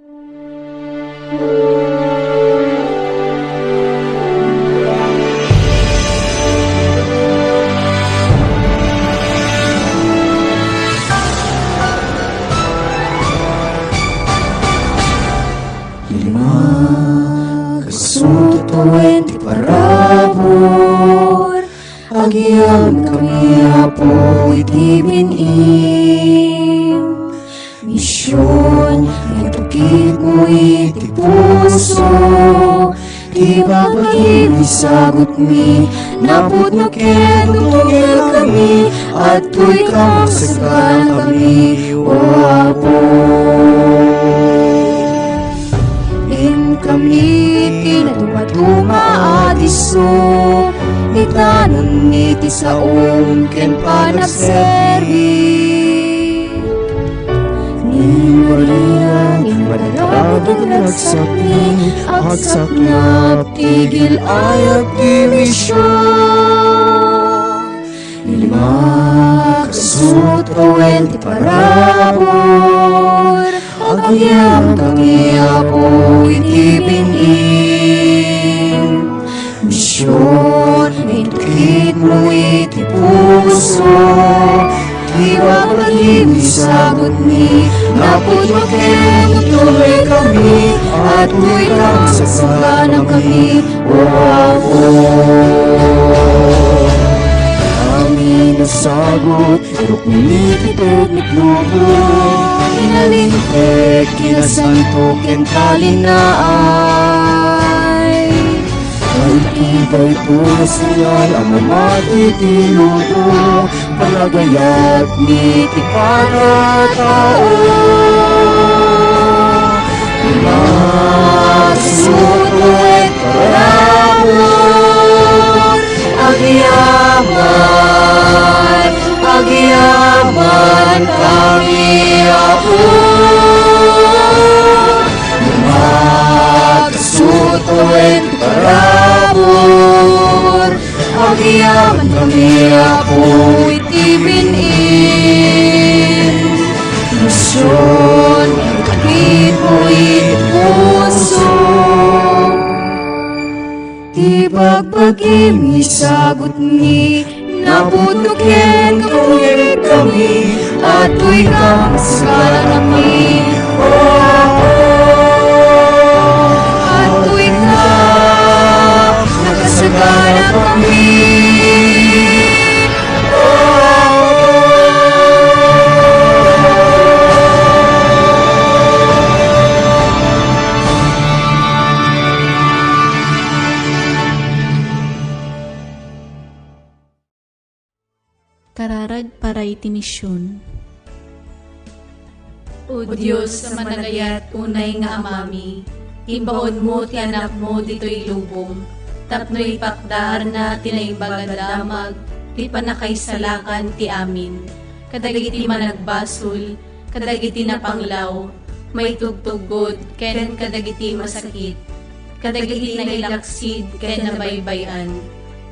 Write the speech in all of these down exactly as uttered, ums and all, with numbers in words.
Lima, kasu ti tawen ti parabur, agyamankami, Apo, iti bin-im. Mision, itukitmo iti puso, ti babagim isagutmi, napudno ken tutugerkami, adtoy ka maksaganankami, O Apo. Inkami ti nadumaduma a disso, itanonmi ti saom ken panagserbi. Ni Maria, ni Maria, ragsakmi, agsaknap ti gil-ayat ti mision. Ni Mark, kasu ti tawen ti parabur, agyamankami, Apo, iti bin-im. Mision, itukitmo iti puso, ti babagim isagutmi, napudno ken tutugerkami, adtoy ka maksaganankami, O Apo. Amin a sagut, irukmi ti teknik lubo, kinalinteg, kinasanto, ken talinaay. Iti daytoy a senyal a mamati ti lubo, panagayat ni ti panagtao. Masuko iti parabur, agyaman, agyaman kami, Apo. Masuko iti parabur, agyamankami, Apo, iti bin-im. Mision, itukitmo iti puso, ti babagim isagutmi, napudno ken tutugerkami, adtoy ka maksaganankami, O Apo. Adtoy ka maksaganankami, O Apo. Kararag para iti mision. O Dios a managayat unay nga Amami, imbaonmo ti Anakmo ditoy lubong tapno ipakdaarna ti naimbag a damag ti pannakaisalakan ti amin, kadagiti managbasol, kadagiti napanglaw, maitugtuggod, ken kadagiti masakit, kadagiti nailaksid ken nabaybay-an.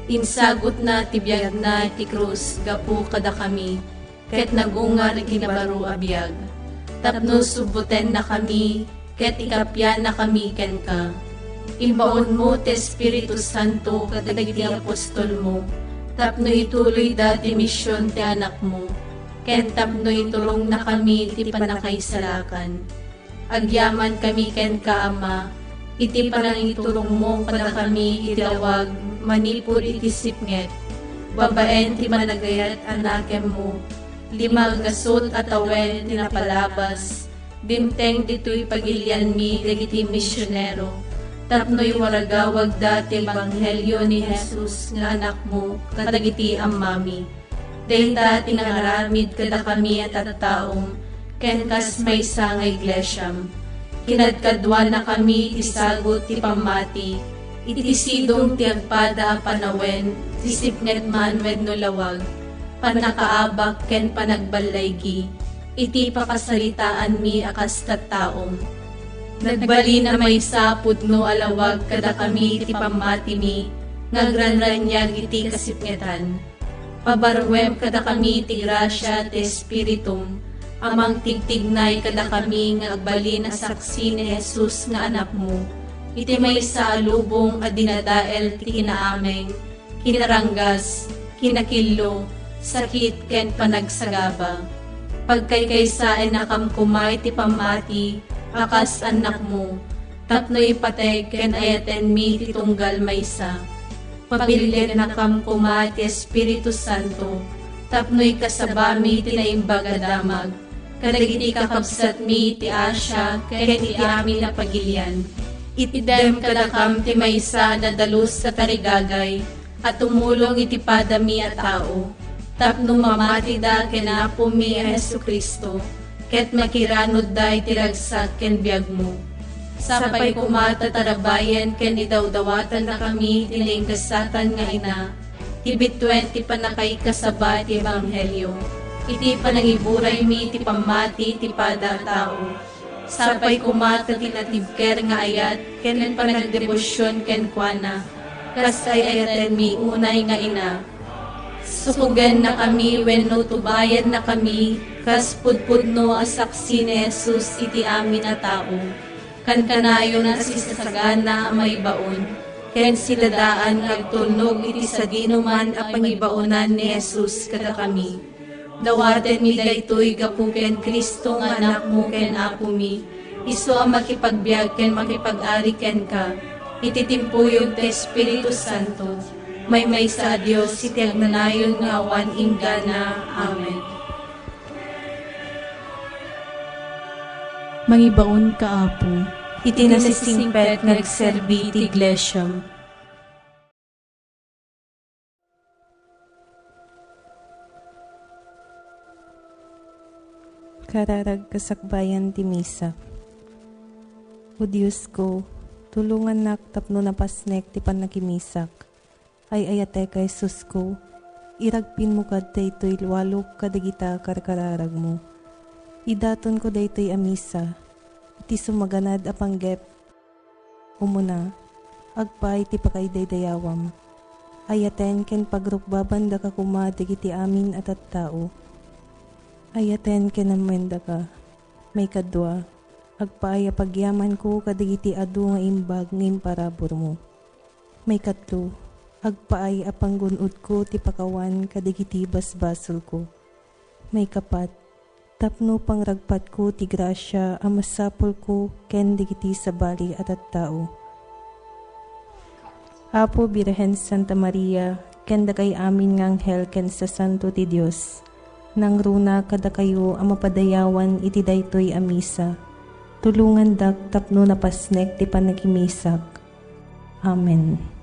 Insagutna ti biagna iti krus gapu kadakami, ket nagungar iti baro a biag, tapno subbutennakami ket ikapiannakami kenka. Imbaonmo ti Espiritu Santo kadagiti apostolmo tapno ituloyda ti mision ti Anakmo, ken tapno itulongnakami iti pannakaisalakan. Agyamankami kenka, Ama, iti panangitulongmo kadakami iti lawag manipud iti sipnget, babaen ti managayat a nakemmo, lima a gasut a tawen ti napalabas, dimteng ditoy pagilianmi dagiti misionero, tapno iwaragawagda ti ebanghelio ni Jesus nga Anakmo kadagiti ammami. Dayta ti nangaramid kadakami a tattaom ken kas maysa nga iglesiam. Kinadkaduanakami iti sagut ti pammati, iti sidong ti agpada a panawen ti sipnget man wenno lawag, pannakaabak ken panagballaygi iti pakasaritaanmi a kas tattaom. Nagbalin a maysa a pudno a lawag kadakami ti pammatimi nga agranraniag iti kasipngetan. Pabaruem kadakami ti grasia ti Espiritum, a mangtigtignay kadakami nga agbalin a saksi ni Jesus nga Anakmo, iti maysa a lubong a dinadael ti kinaameng, kinaranggas, kinakillo, sakit, ken panagsagaba. Pagkaykaysaennakam koma iti pammati a kas annakmo, tapno ipateg ken ayatenmi ti tunggal maysa. Pabillennakam koma ti Espiritu Santo, tapno ikasabami ti Naimbag a Damag kadagiti kakabsatmi iti Asia ken iti amin a pagilian. Itdem kadakam ti maysa a nadalus a tarigagay a tumulong iti padami a tao, tapno mamatida ken Apomi a Jesu-Cristo, ket makiranudda iti ragsak ken biagmo. Sapay koma ta tarabayen ken idawdawatannakami ti naingasatan nga ina, ti bituen ti pannakaikasaba ti ebanghelio, iti panangiburaymi ti pammati ti pada a tao. Sapay koma ta ti natibker nga ayat ken panagdebosion kenkuana, kas ay-ayatenmi unay nga ina. Sukogennakami wenno tubayennakami kas pudpudno a saksi ni Jesus iti amin a tao. Kankanayon a sisasagana a maibaon, ken siladaan nga agtulnog iti sadinoman a pangibaonan ni Jesus kadakami. Dawatenmi daytoy gapu ken Cristo nga Anakmo ken Apomi, isu a makipagbiag ken makipag-ari kenka, iti timpuyog ti Espiritu Santo, maymaysa a Dios iti agnanayon nga awan inggana. Amen. Mangibaonka, Apo, iti nasisingpet nga agserbi ti Iglesiam. Kararag kasakbayan ti Misa. O Diosko, tulongannak tapno napasnek ti pannakimisak. Ay-ayatek a Jesusko, iragpinmo kad daytoy lualok kadagita karkararagmo. Idatonko daytoy a Misa, iti sumaganad a panggep, Umuna, agpaay ti pakaidaydayawam. Ayaten ken pagrukbabandaka koma dagiti amin a tattao. Ayaten ken ammoendaka. Maikadua, agpaay a pagyamanko kadagiti adu nga imbag nga imparaburmo. Maikatlo, agpaay a panggun-odko ti pakawan kadagiti basbasolko. Maikapat, tapno pangragpatko ti grasia a masapulko ken dagiti sabali a tattao. Apo, Birhen Santa Maria, ken dakay amin nga anghel ken sasanto ti Dios, nangruna kadakayo a mapadayawan iti daytoy a misa. Tulongandak tapno napasnek ti pannakimisak. Amen.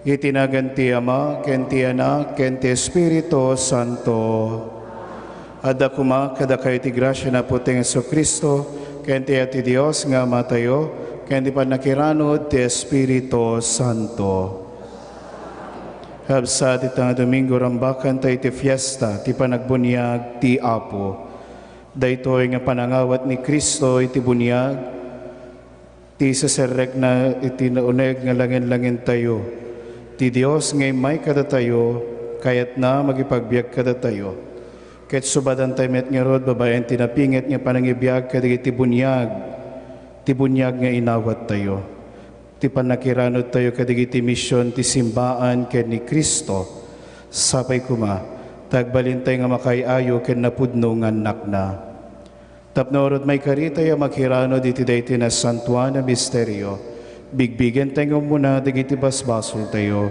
Iti nagan ti Ama, ken ti Anak, ken ti Espiritu Santo. Adda koma kadakayo ti grasia ni Apotayo Jesu-Cristo, ken ti Anak ti Dios nga Amatayo, ken ti pannakiranud ti Espiritu Santo. Kabsat, ita nga Domingo, rambakantayo iti fiesta ti panagbuniag ti Apo. Daytoy nga panangawat ni Cristo iti buniag, ti iseserrekna iti nauneg nga langen-langentayo. Ti Dios nga immay kadatayo, kayatna makipagbiag kadatayo. Ket subadantayo met ngarud babaen ti napinget nga panangibiag kadagiti buniag, ti buniag nga inawattayo, ti pannakiranudtayo kadagiti mision ti simbaan ken ni Cristo. Sapay koma, ta agbalintayo nga makaay-ayo ken napudno nga annakna. Tapno ngarud maikaritayo a makiranud iti daytoy nasantoan a misterio, bigbigentayo nga ummuna dagiti basbasoltayo,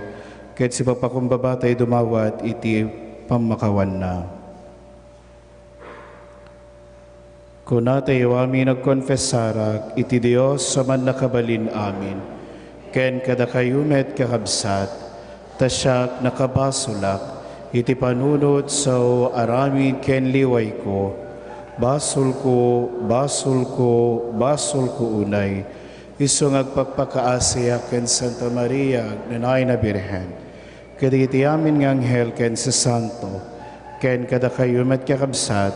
ket sipapakumbabatayo dumawat iti pammakawanna. Kunatayo amin, agkonfesarak iti Dios a Mannakabalin-amin, ken kadakayo met, kakabsat, ta siak nakabasolak iti panunot sao aramid ken liwayko. Basolko, basolko, basolko unay. Isu nga agpakpakaasiak ken Santa Maria, agnanayon a Birhen, kadagiti amin nga anghel ken sasanto, ken kadakayo met, kakabsat,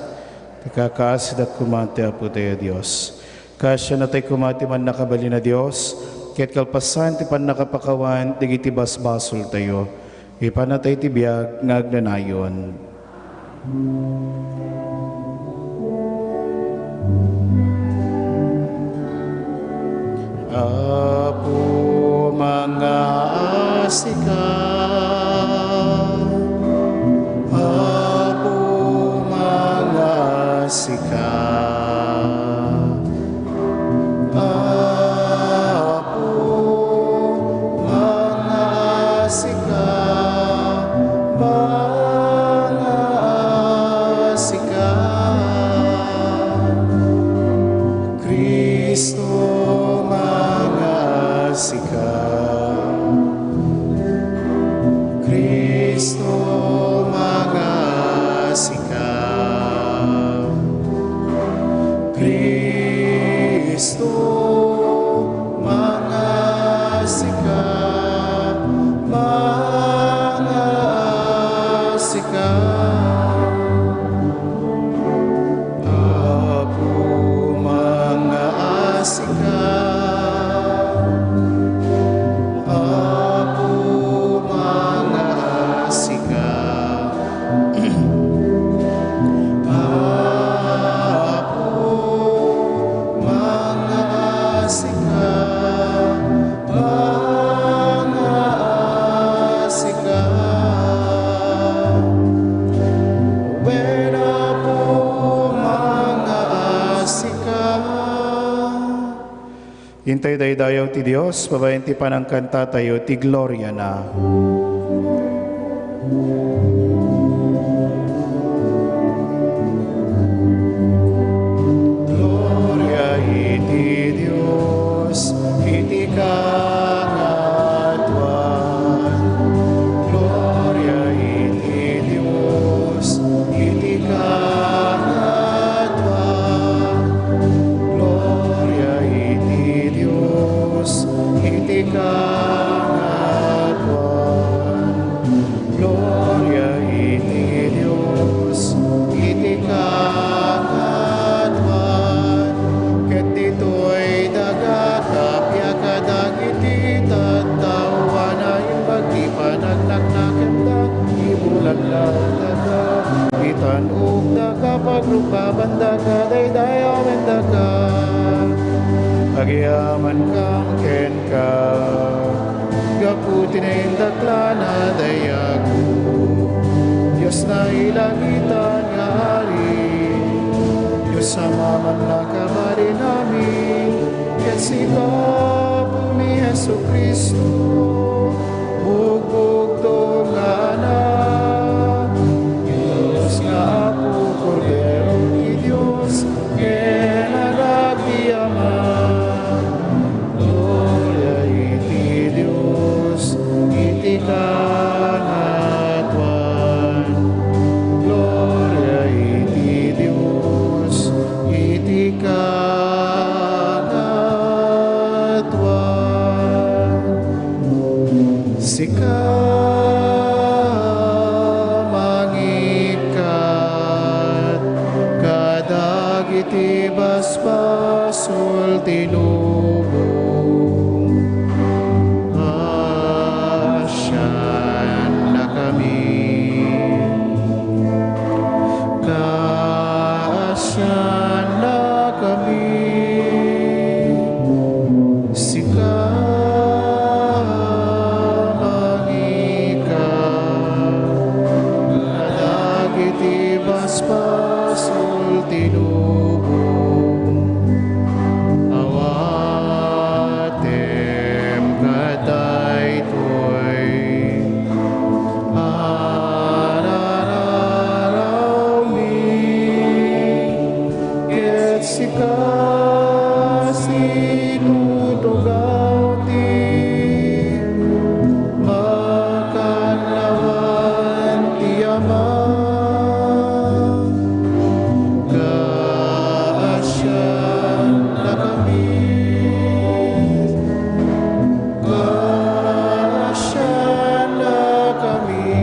ta kakaasidak koma ti Apotayo a Dios. Kaasianatayo koma ti Mannakabalin a Dios, ket kalpasan ti pannakapakawan dagiti basbasoltayo, ipanatayo ti biag nga agnanayon. Apo, mangaasika. Apo, mangaasika. Apo, mangaasika, mangaasika. Cristo, mangaasika. Cristo, mangaasika. Cristo, mangaasika, mangaasika. Apo, mangaasika. Apo, mangaasika. Apo, mangaasika, mangaasika. Wen, Apo, mangaasika. Intay daydayaw ti Dios, babaen ti panangkantatayo ti gloriana. Gloria iti Dios iti kangatoan. Gloria iti Dios iti kangatoan. Gloria iti Dios iti kangatoan. Gloria iti Dios iti kangatoan. Ket ditoy daga, tapia kadagiti tattao a naimbag ti panagnaknaketda, ibulad laeng daga, itan-okda, kapagrukabanda, kadaydayawen daga. Agyamankam kenka, gapu ti naindaklan a dayagko. Dios nailangitan nga Ari, Dios a mamannakabalin amin, ket sika, Apomi Jesu-Cristo, bugbugtong nga Anak, Dios nga Apo, Kordero ti Dios, ken Anak ti Ama. Gloria iti Dios iti Sika mangikkat kadagiti basbasol ti lubong. Paasiannakami. Paasiannakami. Sika mangikkat kadagiti basbasol ti lubong. Awatem kadaytoy. Arararawmi, ket sika situtugaw ti makannawan ti Ama. Paasiannakami. Paasiannakami.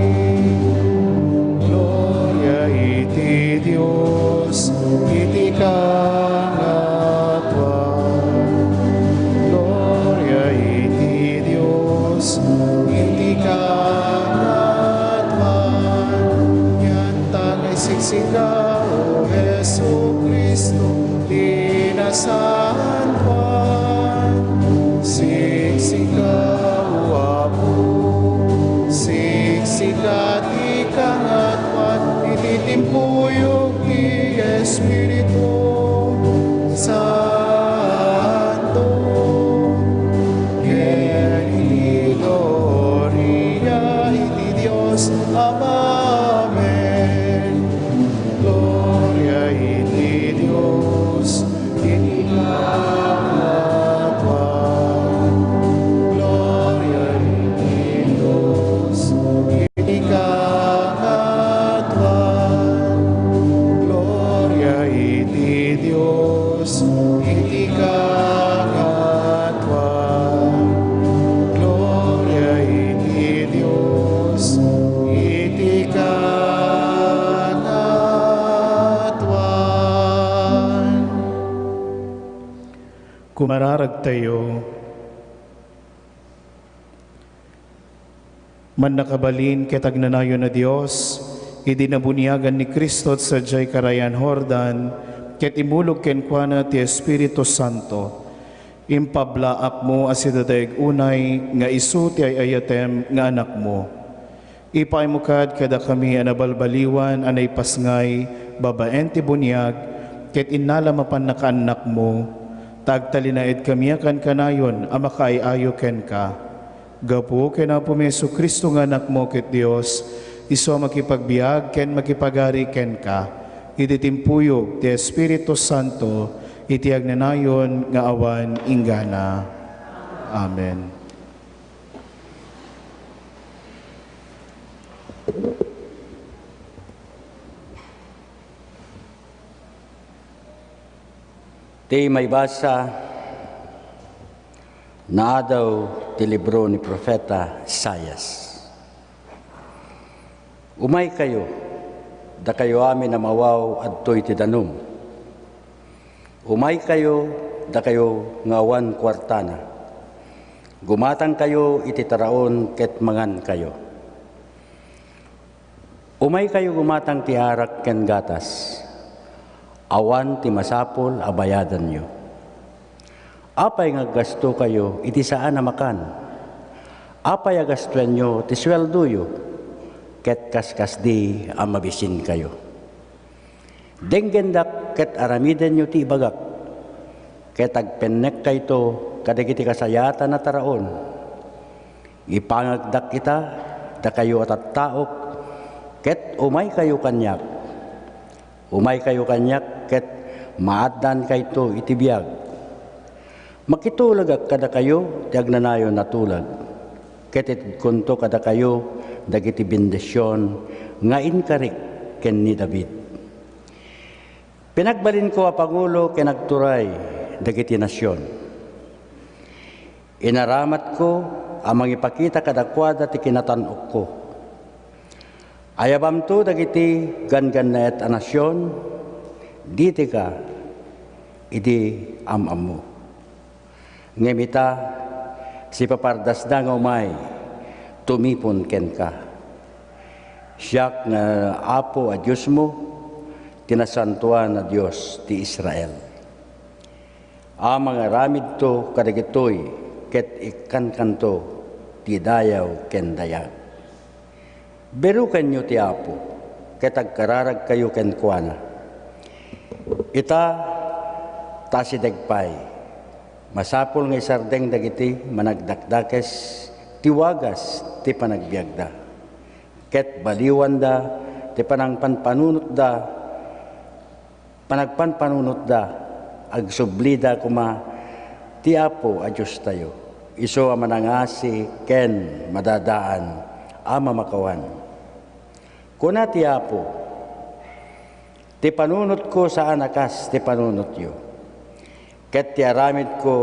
Gloria iti Dios iti kangatoan. Gloria iti Dios iti kangatoan. Ngem ta nga isiksika, O Jesu-Cristo, ti nasantoan. Siksika, O Apo, siksika ti kangatoan iti timpuyog ti Espiritu Santo. Ken iti gloria iti Dios Ama. Amen. Gloria iti Dios iti kangatoan. Gloria iti Dios iti kangatoan. Gloria iti Dios iti kangatoan. Gloria iti Dios iti kangatoan. Kumararagtayo. Mannakabalin ket agnanayon a Dios, idi nabuniagan ni Cristo sadiay karayan Jordan, ket imulog kenkuana ti Espiritu Santo, impablaakmo a sidadaig unay nga isu ti ay-ayatem nga Anakmo. Ipaaymo kad kadakami a nabalbaliwan a naipasngay babaen ti buniag, ket innala mapan nakaannakmo, ta agtalinaedkami a kankanayon a makaay-ayo kenka. Gapu ken Apomi Jesu-Cristo nga Anakmo ket Dios, isu a makipagbiag ken makipagari kenka, iti timpuyog ti Espiritu Santo, iti agnanayon nga awan inggana. Amen. Ti maibasa, naadaw ti libro ni Profeta Isaias. Umaykayo, dakayo amin a mawaw adtoy ti danum. Umaykayo, dakayo nga awan kuartana. Gumatangkayo iti taraon ket mangankayo. Umaykayo gumatang ti arak ken gatas. Awan ti masapul a bayadanyo. Apay nga aggastokayo iti saan a makan? Apay a gastuenyo ti sueldoyo ket kaskasdi a mabisinkayo? Denggendak ket aramidenyo ti ibagak, ket agpennekkayto kadagiti kasayaatan a taraon. Ipangagdak ita, dakayo a tattaok, ket umaykayo kaniak. Umaykayo kaniak ket maaddaankayto iti biag. Makitulagak kadakayo ti agnanayon a tulag, ket itedkonto kadakayo dagiti bendision nga inkarik ken ni David. Pinagbalinko a pangulo ken agturay dagiti nasion. Inaramatko a mangipakita kadakuada ti kinatan-okko. Ayabamto dagiti ganggannaet a nasion, ditika idi am-ammo. Ngem ita, sipapardasda nga umay tumipon kenka. Siak nga Apo a Diosmo, ti Nasantoan a Dios ti Israel. A mangaramidto kadagitoy ket ikkankanto ti dayaw ken dayag. Birukenyo ti Apo, ket agkararagkayo kenkuana. Ita, ta asideg pay, masapul nga isardeng dagiti managdakdakes ti wagas ti panagbiagda, ket baliwanda ti panangpanpanunotda, panagpanpanunotda, agsublida koma ti Apo a Diostayo, isu a manangasi ken madadaan a mamakawan. Kuna ti Apo, "Ti panunotko saan a kas ti panunotyo, ket ti aramidko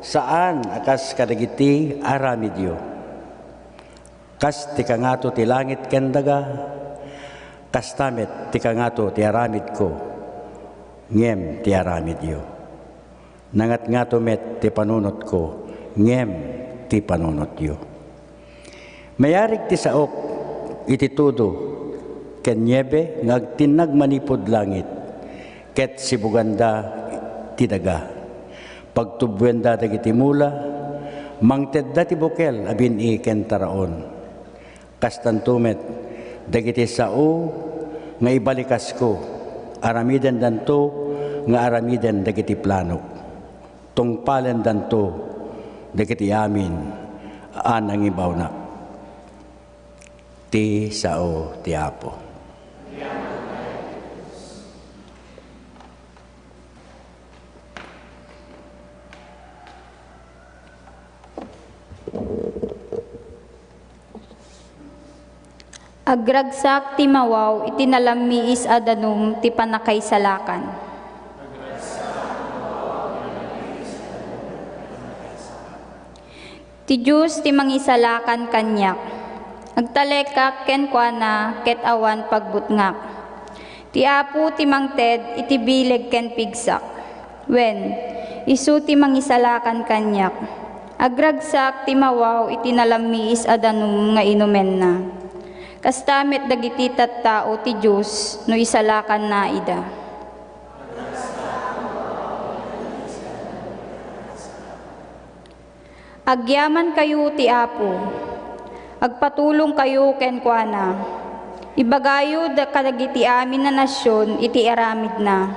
saan a kas kadagiti aramidyo." Kas ti kangato ti langit ken daga, kasta met ti kangato ti aramidko, ngem ti aramidyo. Nangatngato met ti panunotko, ngem ti panunotyo. Mayarig ti saok iti tudo ken niebe nga agtinnag manipud langit, ket sibuganda ti daga. Pagtubbuenda dagiti mula, mangtedda ti bukel a bin-i ken taraon. Kastanto met, dagiti sao nga ibalikasko, aramidendanto nga aramiden dagiti planok. Tungpalendanto dagiti amin a nangibawnak. Ti sao ti Apo. Agragsak ti mawaw iti nalammiis a danum ti pannakaisalakan. Ti Dios ti mangisalakan kaniak. Agtalekak kenkuana ket awan pagbutngak. Ti Apo ti mangted iti bileg ken pigsak. Wen, isu ti mangisalakan kaniak. Agragsak ti mawaw iti nalammiis a danum nga inumenna. Kasta met dagiti tattao ti Dios no isalakanna ida. Agyamankayo ti Apo. Agpatulongkayo kenkuana. Ibagayo da-, kadagiti amin a nasion iti aramidna.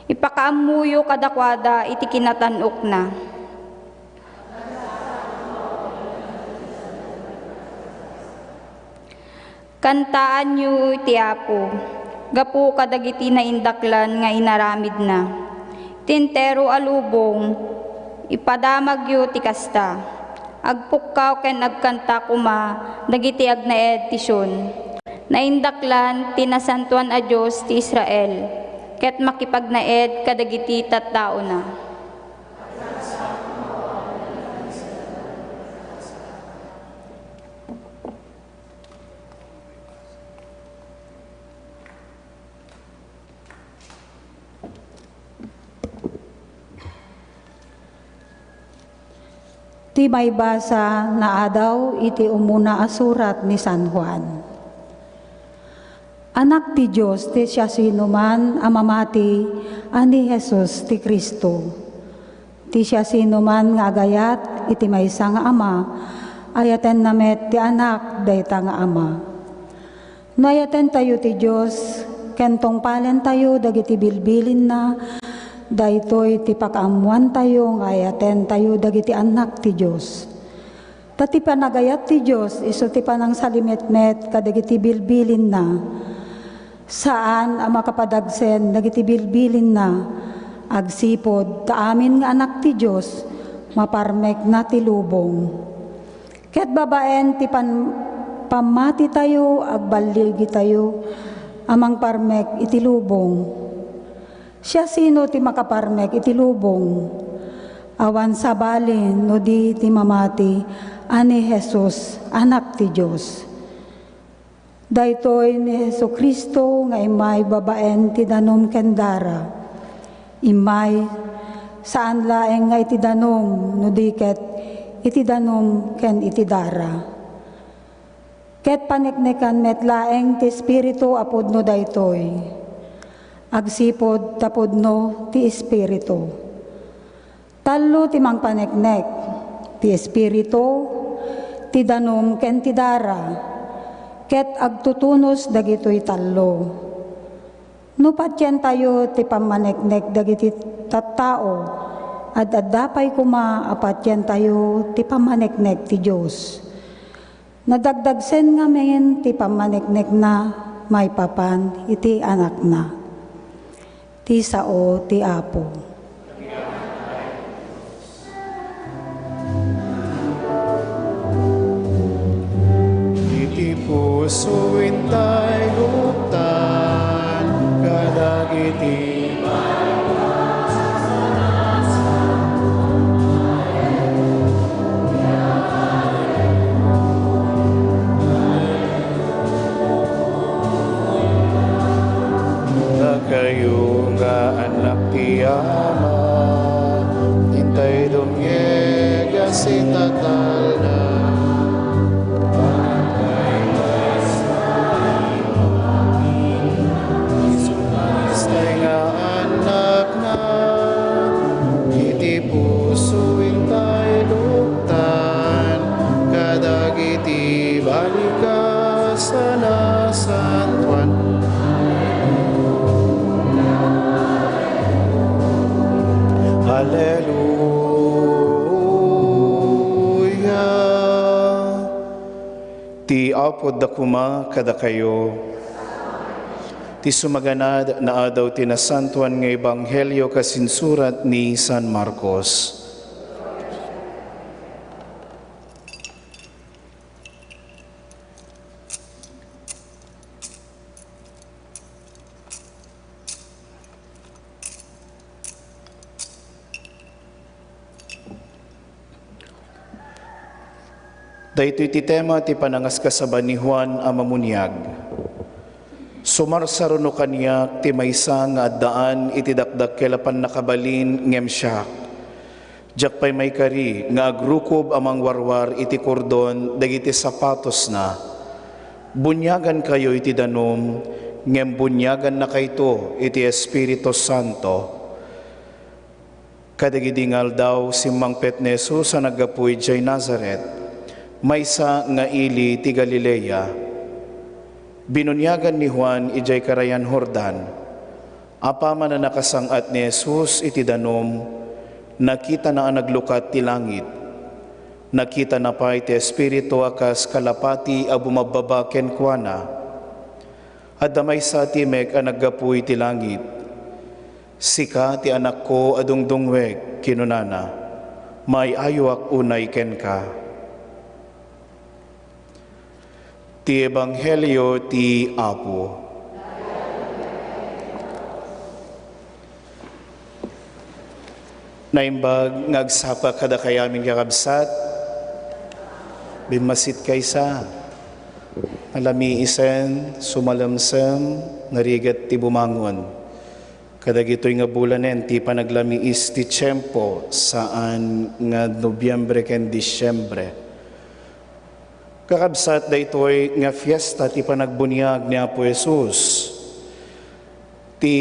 Ipakaammoyo kadakuada iti kinatan-okna. Kantaanyo ti Apo, gapu kadagiti naindaklan nga inaramidna. Ti entero a lubong, ipadamagyo ti kasta. Agpukkaw ken agkanta koma dagiti agnaed ti Sion. Naindaklan ti Nasantoan a Dios ti Israel, ket makipagnaed kadagiti tattaona. Ti maibasa naadaw iti umuna a surat ni San Juan. Anak ti Dios ti siasinoman a mamati a ni Jesus ti Cristo. Ti siasinoman nga agayat iti maysa nga ama, ayatenna met ti anak dayta nga ama. No ayatentayo ti Dios, ken tungpalentayo dagiti bilbilinna, daytoy ti pakaammoantayo nga ayatentayo dagiti annak ti Dios. Ta ti panagayat ti Dios isu ti panangsalimetmet kadagiti bilbilinna. Saan a makapadagsen dagiti bilbilinna, agsipud ta amin nga anak ti Dios, maparmekna ti lubong. Ket babaen ti pan-, pammatitayo, agballigitayo a mangparmek iti lubong. Siasino ti makaparmek iti lubong? Awan sabali no di ti mamati a ni Jesus, Anak ti Dios. Daytoy ni Jesu-Cristo nga immay babaen ti danum ken dara. Immay, saan laeng nga iti danum, no di ket iti danum ken iti dara. Ket paneknekan met laeng ti Espiritu a pudno daytoy. Agsipud ta pudno ti Espiritu. Tallo ti mangpaneknek, ti Espiritu, ti danum ken ti dara, ket agtutunos dagitoy tallo. No patientayo ti pammaneknek dagiti tattao, ad-adda pay koma a patientayo ti pammaneknek ti Dios. Nadagdagsen ngamin ti pammaneknekna maipapan iti Anakna. Ti sao ti Apo. Iti puso intay luktan kadagiti Dakayo nga annak ti Ama, intay dumngeg a sitatalna. Isu Kristoy nga annak na iti puso intay luktan kadagiti balik a sanasantoan. Hallelujah! Ti Apo adda koma kadakayo. Ti sumaganad nga adaw ti nasantoan nga ebanghelio kas insurat ni San Marcos. Daytoy ti tema ti panangaskasaban ni Juan a Mammuniag. Sumarsaruno kaniak ti maysa nga addaan iti dakdakkel a pannakabalin ngem siak. Diak pay maikari nga agrukob a mangwarwar iti kordon dagiti sapatosna. Buniagankayo iti danum, ngem buniagannakayto iti Espiritu Santo. Kadagidi nga aldaw, simmangpet ni Jesus a naggapu idiay Nazaret, maysa nga ili ti Galilea. Binuniagan ni Juan idiay Karayan Jordan. Apaman a nakasang-at ni Jesus iti danum, nakitana a naglukat ti langit. Nakitana pay ti Espiritu a kas kalapati a bumabbaba kenkuana. Adda maysa a timek a naggapu iti langit. "Sika ti Anakko a dungdungwek," kinunana. "Maay-ayoak unay kenka." Ti Ebanghelio ti Apo. Naimbag nga agsapa kadakayo amin, kakabsat. Bimmasit kaysa. Nalamiisen, sumalemsem, narigat ti bumangon. Kadagitoy nga bulanen ti panaglamiis ti tiempo, saan nga Nobiembre ken Disiembre. Kakabsat, daytoy nga fiesta ti panagbuniag ni Apo Jesus. Ti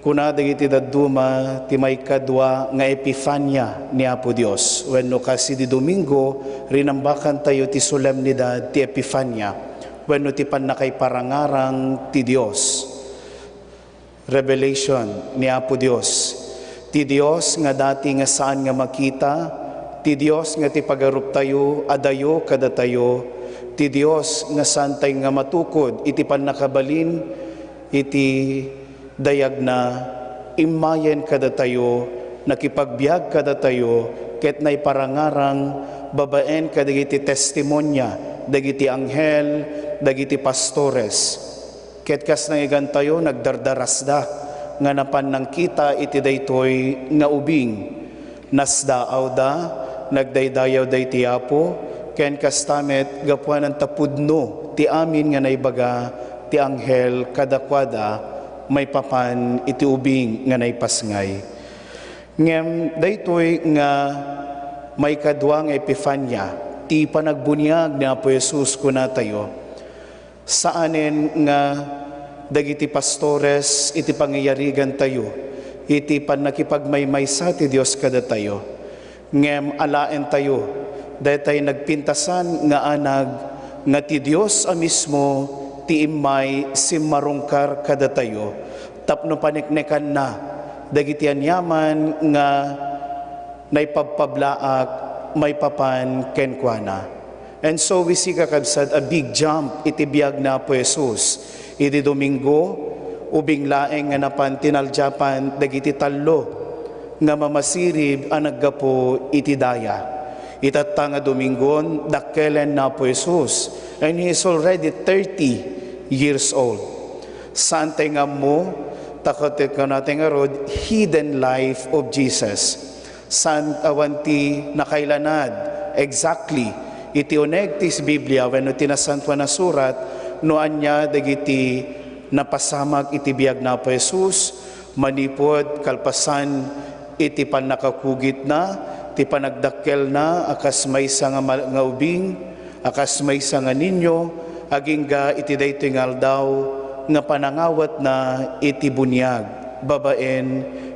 kuna dagiti dadduma, ti maikadua nga Epifania ni Apo Dios. Wenno kas idi Domingo, rinambakantayo ti solemnidad ti Epifania, wenno ti pannakaiparangarang ti Dios. Revelation ni Apo Dios. Ti Dios nga dati nga saan nga makita, ti Dios nga ti pagaruptayo adayo kadatayo, ti Dios nga saantay nga matukod iti pannakabalin iti dayagna, immayen kadatayo, nakipagbiag kadatayo, ket naiparangarang babaen kadagiti testimonia dagiti anghel, dagiti pastores. Ket kas nangigantayo, nagdardarasda nga napan nangkita iti daytoy nga ubing. Nasdaawda, Nagdaydayaw daytoy ti Apo, ken kasta met gapuanan ta pudno ti amin nga naibaga ti anghel kadakuada maipapan iti ubing nga naipasngay. Ngem daytoy nga maikadua nga Epifania, ti panagbuniag ni Apo Jesus, kunatayo, saanen nga dagiti pastores iti pangiyarigantayo iti pannakipagmaymaysa ti Dios kadatayo. Ngem alaentayo daytay nagpintasan nga anag nga ti Dios a mismo ti immay simmarungkar kadatayo tapno paneknekanna dagiti aniaman nga naipabpablaak maipapan kenkuana. And so we see, kakabsat, a big jump iti biag ni Apo Jesus. Idi Domingo, ubing laeng nga napan tinaljapan dagiti tallo nga mamasirib a naggapu iti daya. Itatta nga Domingon, dakkelen ni Apo Jesus, and he is already thirty years old. Saantay nga ammo, ta ket kunatay ngarud, hidden life of Jesus. Saan awan ti nakailanad exactly iti uneg ti Biblia wenno ti Nasantoan a Surat no ania dagiti napasamak iti biag ni Apo Jesus, manipud kalpasan iti pannakakugitna, ti panagdakkelna a kas maysa nga mal-, nga ubing, a kas maysa nga niño, agingga iti daytoy nga aldaw nga panangawatna iti buniag babaen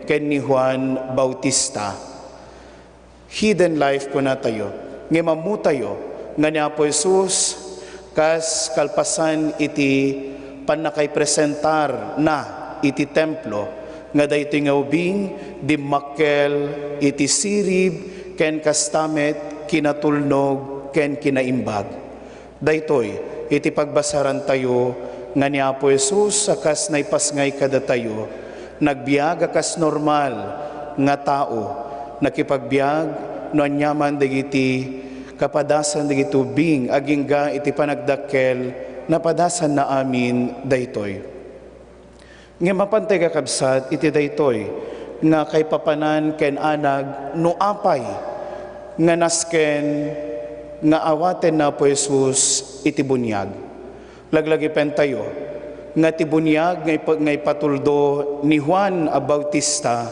ken ni Juan Bautista. Hidden life, kunatayo. Ngem ammotayo nga ni Apo Jesus, kas kalpasan iti pannakaipresentarna iti templo, nga daytoy nga ubing dimmakkel iti sirib ken kasta met kinatulnog ken kinaimbag. Daytoy iti pagbasarantayo nga ni Apo Jesus a kas naipasngay kadatayo, nagbiag a kas normal nga tao, nakipagbiag no aniaman dagiti kapadasan dagiti ubing agingga iti panagdakkel, napadasanna amin daytoy. Ngem mapantay, kakabsat, iti daytoy nga kaipapanan ken anag no apay nga nasken nga awaten ni Apo Jesus iti buniag. Laglagipentayo nga ti buniag nga ipa-, nga ipatuldo ni Juan a Bautista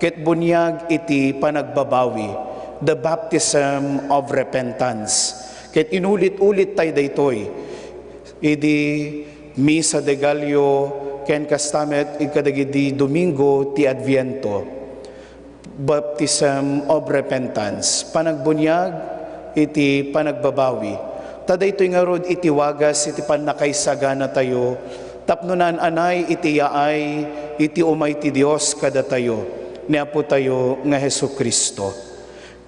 ket buniag iti panagbabawi, the baptism of repentance. Ket inulit-ulit tayo daytoy idi Misa de Gallo, ken kasta met kadagidi Domingo ti Adviento, baptism of repentance, panagbuniag iti panagbabawi. Ta daytoy ngarud iti wagas iti pannakaisaganatayo tapno naan-anay iti yaay iti umay ti Dios kadatayo, ni Apotayo nga Jesu-Cristo.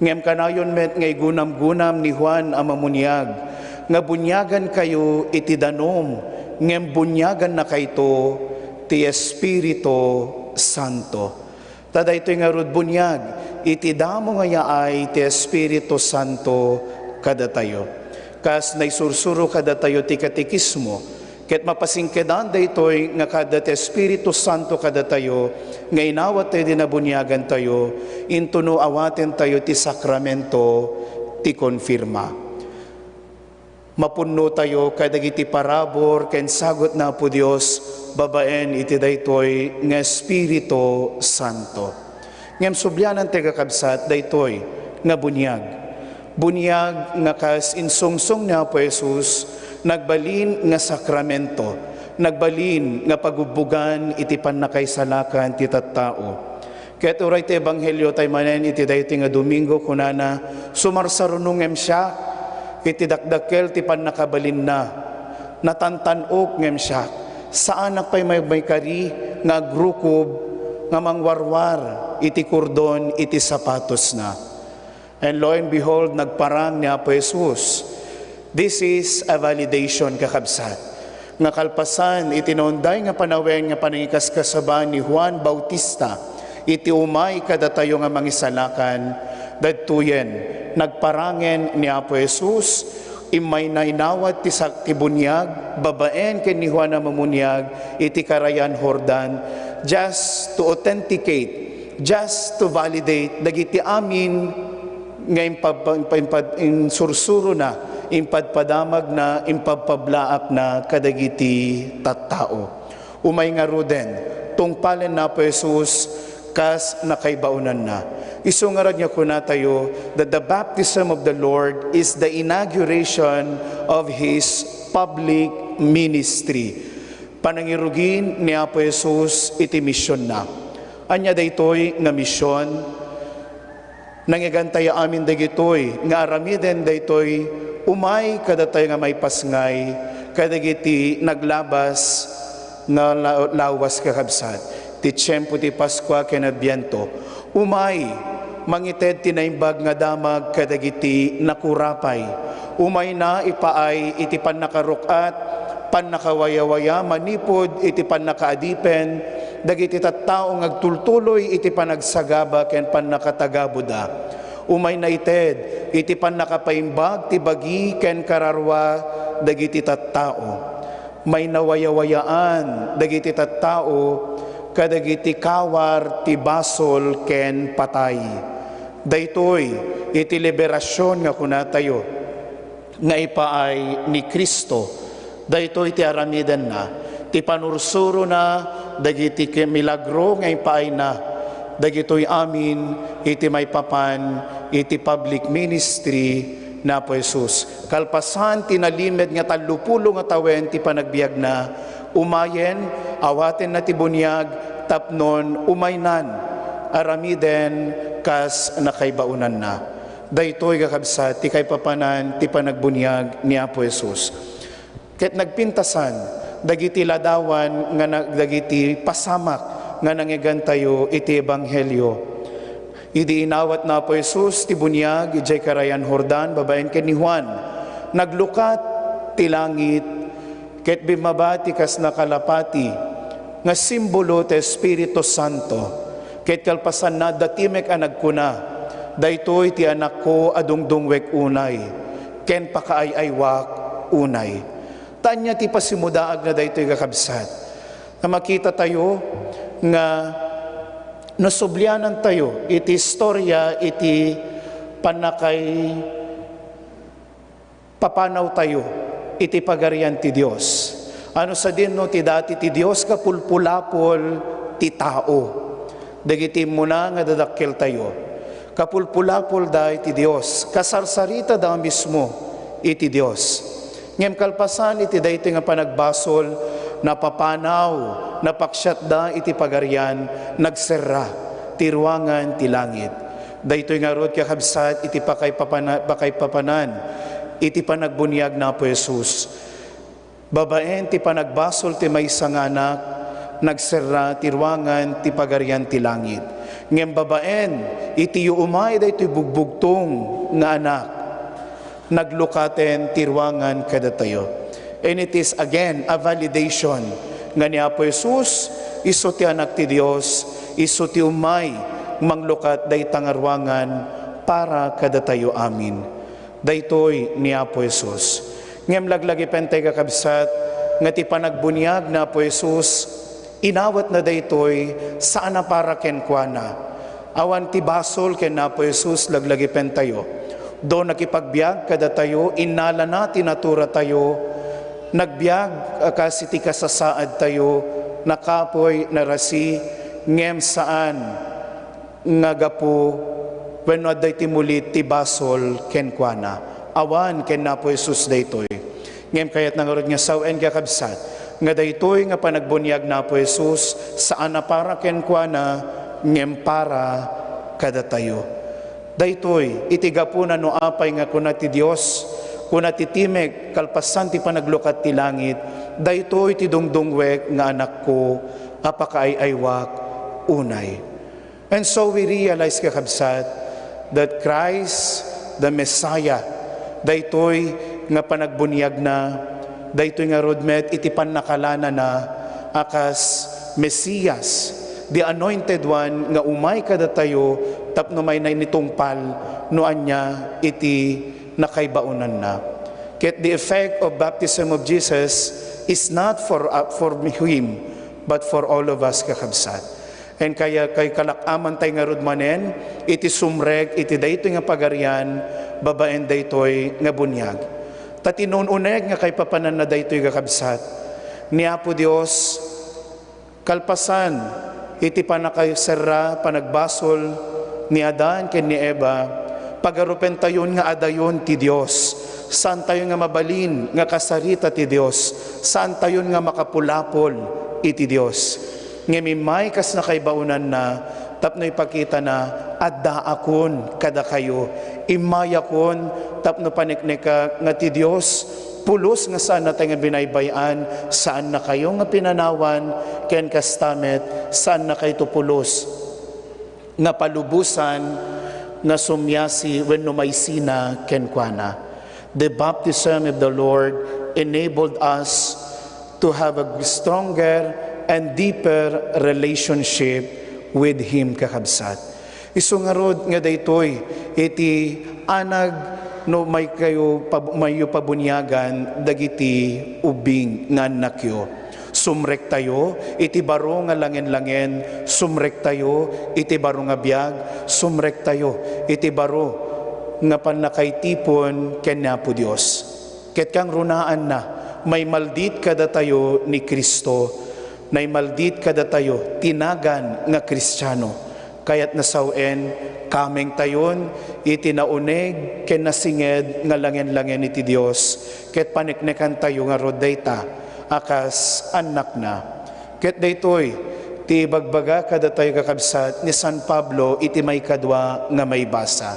Ngem kanayon met nga igunamgunam ni Juan a Mamuniag nga buniagankayo iti danum, ngem buniagannakayto ti Espiritu Santo. Ta daytoy ngarud buniag iti damo nga yaay ti Espiritu Santo kadatayo. Kas naisursuro kadatayo ti Katekismo, ket mapasingkedan daytoy nga kada ti Espiritu Santo kadatayo nga inawat tayo di nabuniagan tayo, intono awaten tayo ti sakramento ti konfirma. Mapunno tayo kadagiti parabur ken sagut na Apo Dios babaen iti daytoy nga Espiritu Santo. Ngem sublianan ti kakabsat daytoy nga buniag. Buniag nga kas insungsong ni Apo Jesus, nagbalin nga sakramento, nagbalin nga pagubbugan iti pannakaisalakan ti tattao. Ket uray ti ebanghelio tay manen iti daytoy nga Domingo, kunana, sumarsaruno ngem siak iti dakdakkel ti pannakabalinna. Natantan-ok ngem siak. Saanak pay may, maikari nga agrukob nga mangwarwar iti kordon iti sapatosna. And lo and behold, nagparang ni Apo Jesus. This is a validation, kakabsat, nga kalpasan iti naunday nga panawen nga panangikaskasaba ni Juan Bautista iti umay kadatayo nga mangisalakan, dagtoyen, nagparangen ni Apo Jesus, immay nainawat ti sak-, ti buniag babaen ken ni Juan a Mamuniag iti Karayan Jordan, just to authenticate, just to validate dagiti amin nga impab-, impab-, impab-, insursurona, impadpadamagna, impabpablaakna kadagiti tattao. Umay ngaruden, tungpalen ni Apo Jesus kas nakaibaonanna. Isu ngarud nga kunatayo that the baptism of the Lord is the inauguration of His public ministry. Panangirugin ni Apo Jesus iti missionna. Ania daytoy nga mission? Nangigantayo amin dagitoy nga aramiden daytoy umay kadatayo nga maipasngay kadagiti naglabas nga la-, lawas, kakabsat, ti tiempo ti Paskua ken Adbiento. Umay mangited ti naimbag nga damag kadagiti nakurapay. Umayna ipaay iti pannakaruk-at, pannakawayawaya manipud iti pannakaadipen dagiti tattao nga agtultuloy iti panagsagaba ken pannakatagabuda. Umayna ited iti pannakapaimbag ti bagi ken kararua dagiti tattao. Maynawayawayaan dagiti tattao kadagiti kawar ti basol ken patay. Daytoy iti liberasion nga kunatayo nga ipaay ni Cristo. Daytoy ti aramidenna, ti panursurona dagiti ki-, milagro nga ipaayna. Dagitoy amin iti maipapan iti public ministry ni Apo Jesus. Kalpasan ti nalimed nga tallopulo nga tawen ti panagbiagna, umayen, awatenna ti buniag tapnon umaynan aramiden kas nakaibaonanna. Daytoy, kakabsat, ti kaipapanan ti panagbuniag ni Apo Jesus. Ket nagpintasan dagiti ladawan nga na-, dagiti pasamak nga nangigantayo iti ebanghelio. Idi inawat ni Apo Jesus ti buniag idiay Karayan Jordan babaen ken ni Juan, naglukat ti langit ket bimmaba ti kas nakalapati nga simbolo ti Espiritu Santo. Ket kalpasanna, adda timek a nagkuna, "Daytoy ti Anakko a dungdungwek unay, ken pakaay-aywak unay." Ta ania ti pasimudaagna daytoy, kakabsat? Nga makitatayo nga no sublianantayo iti istorya iti pannakaipapanawtayo iti Pagarian ti Dios. Ano sadino ti dati ti Dios? Kapulpulapol ti tao. Dagiti immuna nga dadakkeltayo, kapulpulapolda iti Dios, kasarsaritada a mismo iti Dios. Ngem kalpasan iti daytoy nga panagbasol, napapanaw, napaksiatda iti Pagarian, nagserra ti ruangan ti langit. Daytoy ngarud, kakabsat, iti pakaipapana-, pakaipapanan iti panagbuniag ni Apo Jesus. Babaen ti panagbasol ti maysa nga anak, nagserra ti ruangan ti Pagarian ti langit. Ngem babaen iti yuumay daytoy bugbugtong nga anak, naglukaten ti ruangan kadatayo. And it is again a validation nga ni Apo Jesus, isu ti Anak ti Dios, isu ti umay manglukat dayta nga ruangan para kadatayo amin. Daytoy ni Apo Jesus. Ngem laglagipentay, kakabsat, nga ti panagbuniag ni Apo Jesus, inawatna daytoy saan a para kenkuana. Awan ti basol ken Apo Jesus, laglagipentayo. Do nakipagbiag kadatayo, innalana ti naturatayo, nagbiag a kas iti kasasaadtayo, nakapuy, narasi, ngem saan nga gapu wenno adda iti mulit ti basol kenkuana. Awan ken Apo Jesus daytoy. Ngem kayatna ngarud nga sawen, kakabsat, nga daytoy nga panagbuniag ni Apo Jesus, saan a para kenkuana, ngem para kadatayo. Daytoy iti gapuna no apay nga kuna ti Dios, kuna ti timek, kalpasan ti panaglukat ti langit, "Daytoy ti dungdungwek nga Anakko a pakaay-aywak unay." And so we realize, kakabsat, that Christ, the Messiah, daytoy nga panagbuniagna, daytoy ngarud met iti pannakalanana a kas Mesias, the Anointed One, nga umay kadatayo tapno mayna initungpal no ania iti nakaibaonanna. Ket the effect of baptism of Jesus is not for, uh, for him, but for all of us, kakabsat. Ken kaya kay kalak-aman tay ngarud manen iti sumrek iti daytoy nga pagarian babaen daytoy nga buniag. Ta tinun-uneg nga kaipapananna daytoy nga kabsat. Ni Apo Dios, kalpasan iti pannakaserra, panagbasol ni Adan ken ni Eva, pagarupentayon nga adayon ti Dios. Saantayon nga mabalin nga kasarita ti Dios. Saantayon nga makapulapol iti Dios. Ngem immay kas nakaibaonanna tapno ipakitana, addaakon kadakayo. Immayakon tapno paneknekak nga ti Dios pulos nga saannatay nga binaybay-an, saannakayo nga pinanawan, ken kasta met, saannakayto pulos nga palubosan nga sumiasi wenno maysina kenkuana. The baptism of the Lord enabled us to have a stronger and deeper relationship with Him, kakabsat. Isu ngarud nga daytoy iti anag no maykayo pab-, mayyo pabuniagan dagiti ubing nga annakyo. Sumrektayo iti baro nga langen-langen, sumrektayo iti baro nga biag, sumrektayo iti baro nga pannakaitipon ken ni Apo Dios. Ket kangrunaanna, maimaldit kadatayo ni Cristo, naimaldit kadatayo ti nagan nga Kristiano. Kayatna sawen, kamengtayon iti nauneg ken nasinged nga langen-langen iti Dios, ket paneknekantayo ngarud dayta a kas annakna. Ket daytoy ti ibagbaga kadatayo, kakabsat, ni San Pablo iti maikadua nga maibasa.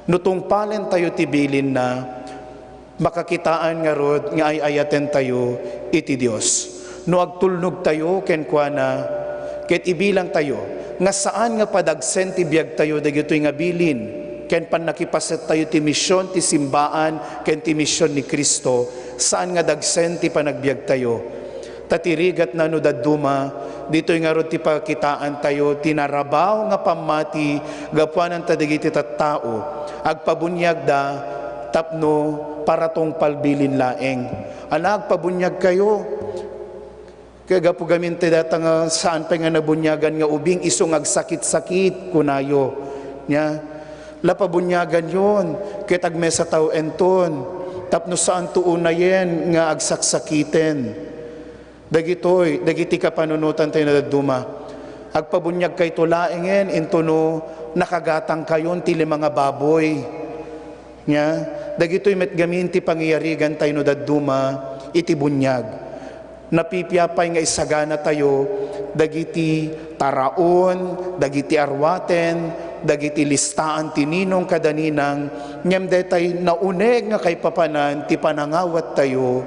No tungpalentayo ti bilinna, makakitaan ngarud nga ay-ayatentayo iti Dios. No agtulnogtayo kenkuana, ket ibilangtayo nga saan nga padagsen ti biagtayo dagitoy nga bilin, ken pannakipasettayo ti mision ti simbaan ken ti mision ni Cristo, saan nga dagsen ti panagbiagtayo. Ta ti rigatna no dadduma, ditoy ngarud ti pakitaantayo ti narabaw nga pammati gapuanan ta dagiti tattao agpabuniagda tapno para tungpal bilin laeng. Ala, agpabuniagkayo. Kaya gapu gamin ti data nga saan pay nga nabuniagan nga ubing, isu nga agsakit-sakit, kunayo. Nya, la pabuniaganyon, ket agmesatayo enton, tapno saanto unayen nga agsaksakiten. Dagitoy, dagiti kapanunotantayo no dadduma. Agpabuniagkayto laengen intono nakagatangkayon ti lima nga baboy. Nya, dagitoy met gamin ti pangiyarigantayo no dadduma iti buniag. Napipia pay nga isaganatayo dagiti taraon, dagiti arwaten, dagiti listaan ti ninong kada ninang, ngem daytay nauneg nga kaipapanan ti panangawattayo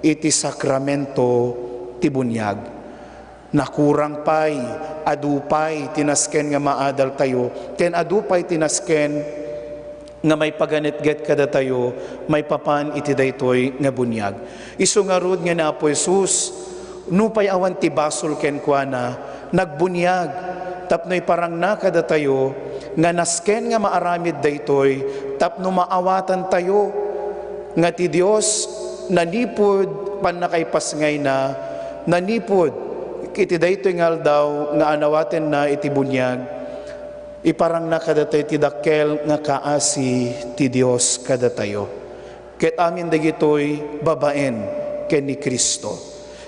iti sakramento ti buniag. Nakurang pay, adu pay ti nasken nga maadaltayo, ken adu pay ti nasken nga maipaganetget kadatayo maipapan iti daytoy nga buniag. Isu ngarud nga ni Apo Jesus, nupay awan ti basol kenkuana, nagbuniag tapno iparangna kadatayo nga nasken nga maaramid daytoy tapno maawatantayo nga ti Dios nanipud pannakaipasngayna, nanipud iti daytoy nga aldaw nga anawatenna iti buniag, iparangna kadatayo ti dakkel nga kaasi ti Dios kadatayo. Ket amin dagitoy babaen ken ni Cristo.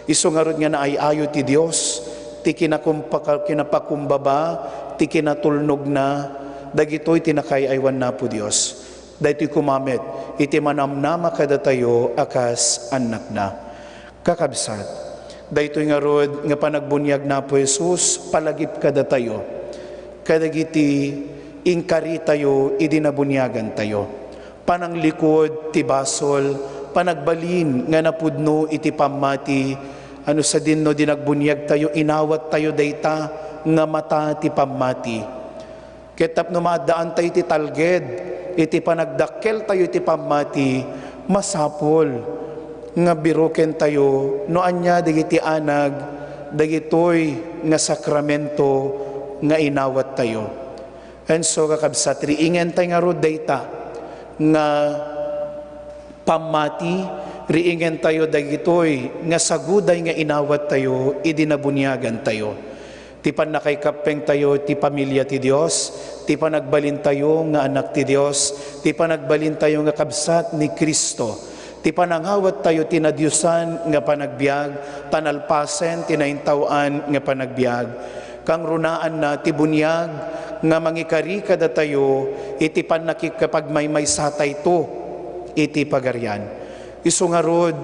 Isu ngarud nga naay-ayo ti Dios, ti kinakumpaka-, kinapakumbaba, ti kinatulnogna, dagitoy ti nakaay-aywan ni Apo Dios. Daytoy koma met iti manamnama kadatayo a kas annakna. Kakabsat, daytoy ngarud nga panagbuniag ni Apo Jesus palagip kadatayo, kadagiti inkaritayo idi nabuniagantayo. Pananglikod ti basol, panagbalin nga napudno iti pammati, ano sadinno di nagbuniagtayo, inawattayo dayta nga mata ti pammati. Ket tapno maaddaantayo iti talged iti panagdakkeltayo iti pammati, masapul nga birukentayo no ania dagiti anag dagitoy nga sakramento nga inawattayo. And so, kakabsat, riingentay ngarud dayta nga pammati, riingentayo dagitoy nga saguday nga inawattayo idi nabuniagantayo. Ti pannakaikappengtayo ti pamilia ti Dios, ti panagbalintayo nga anak ti Dios, ti panagbalintayo nga kabsat ni Cristo, ti panangawattayo ti nadiosan nga panagbiag, ta nalpasen ti naintaw-an nga panagbiag. Kangrunaanna ti buniag nga mangikari kadatayo iti pannakikapagmaymaysatayto iti Pagarian. Isu ngarud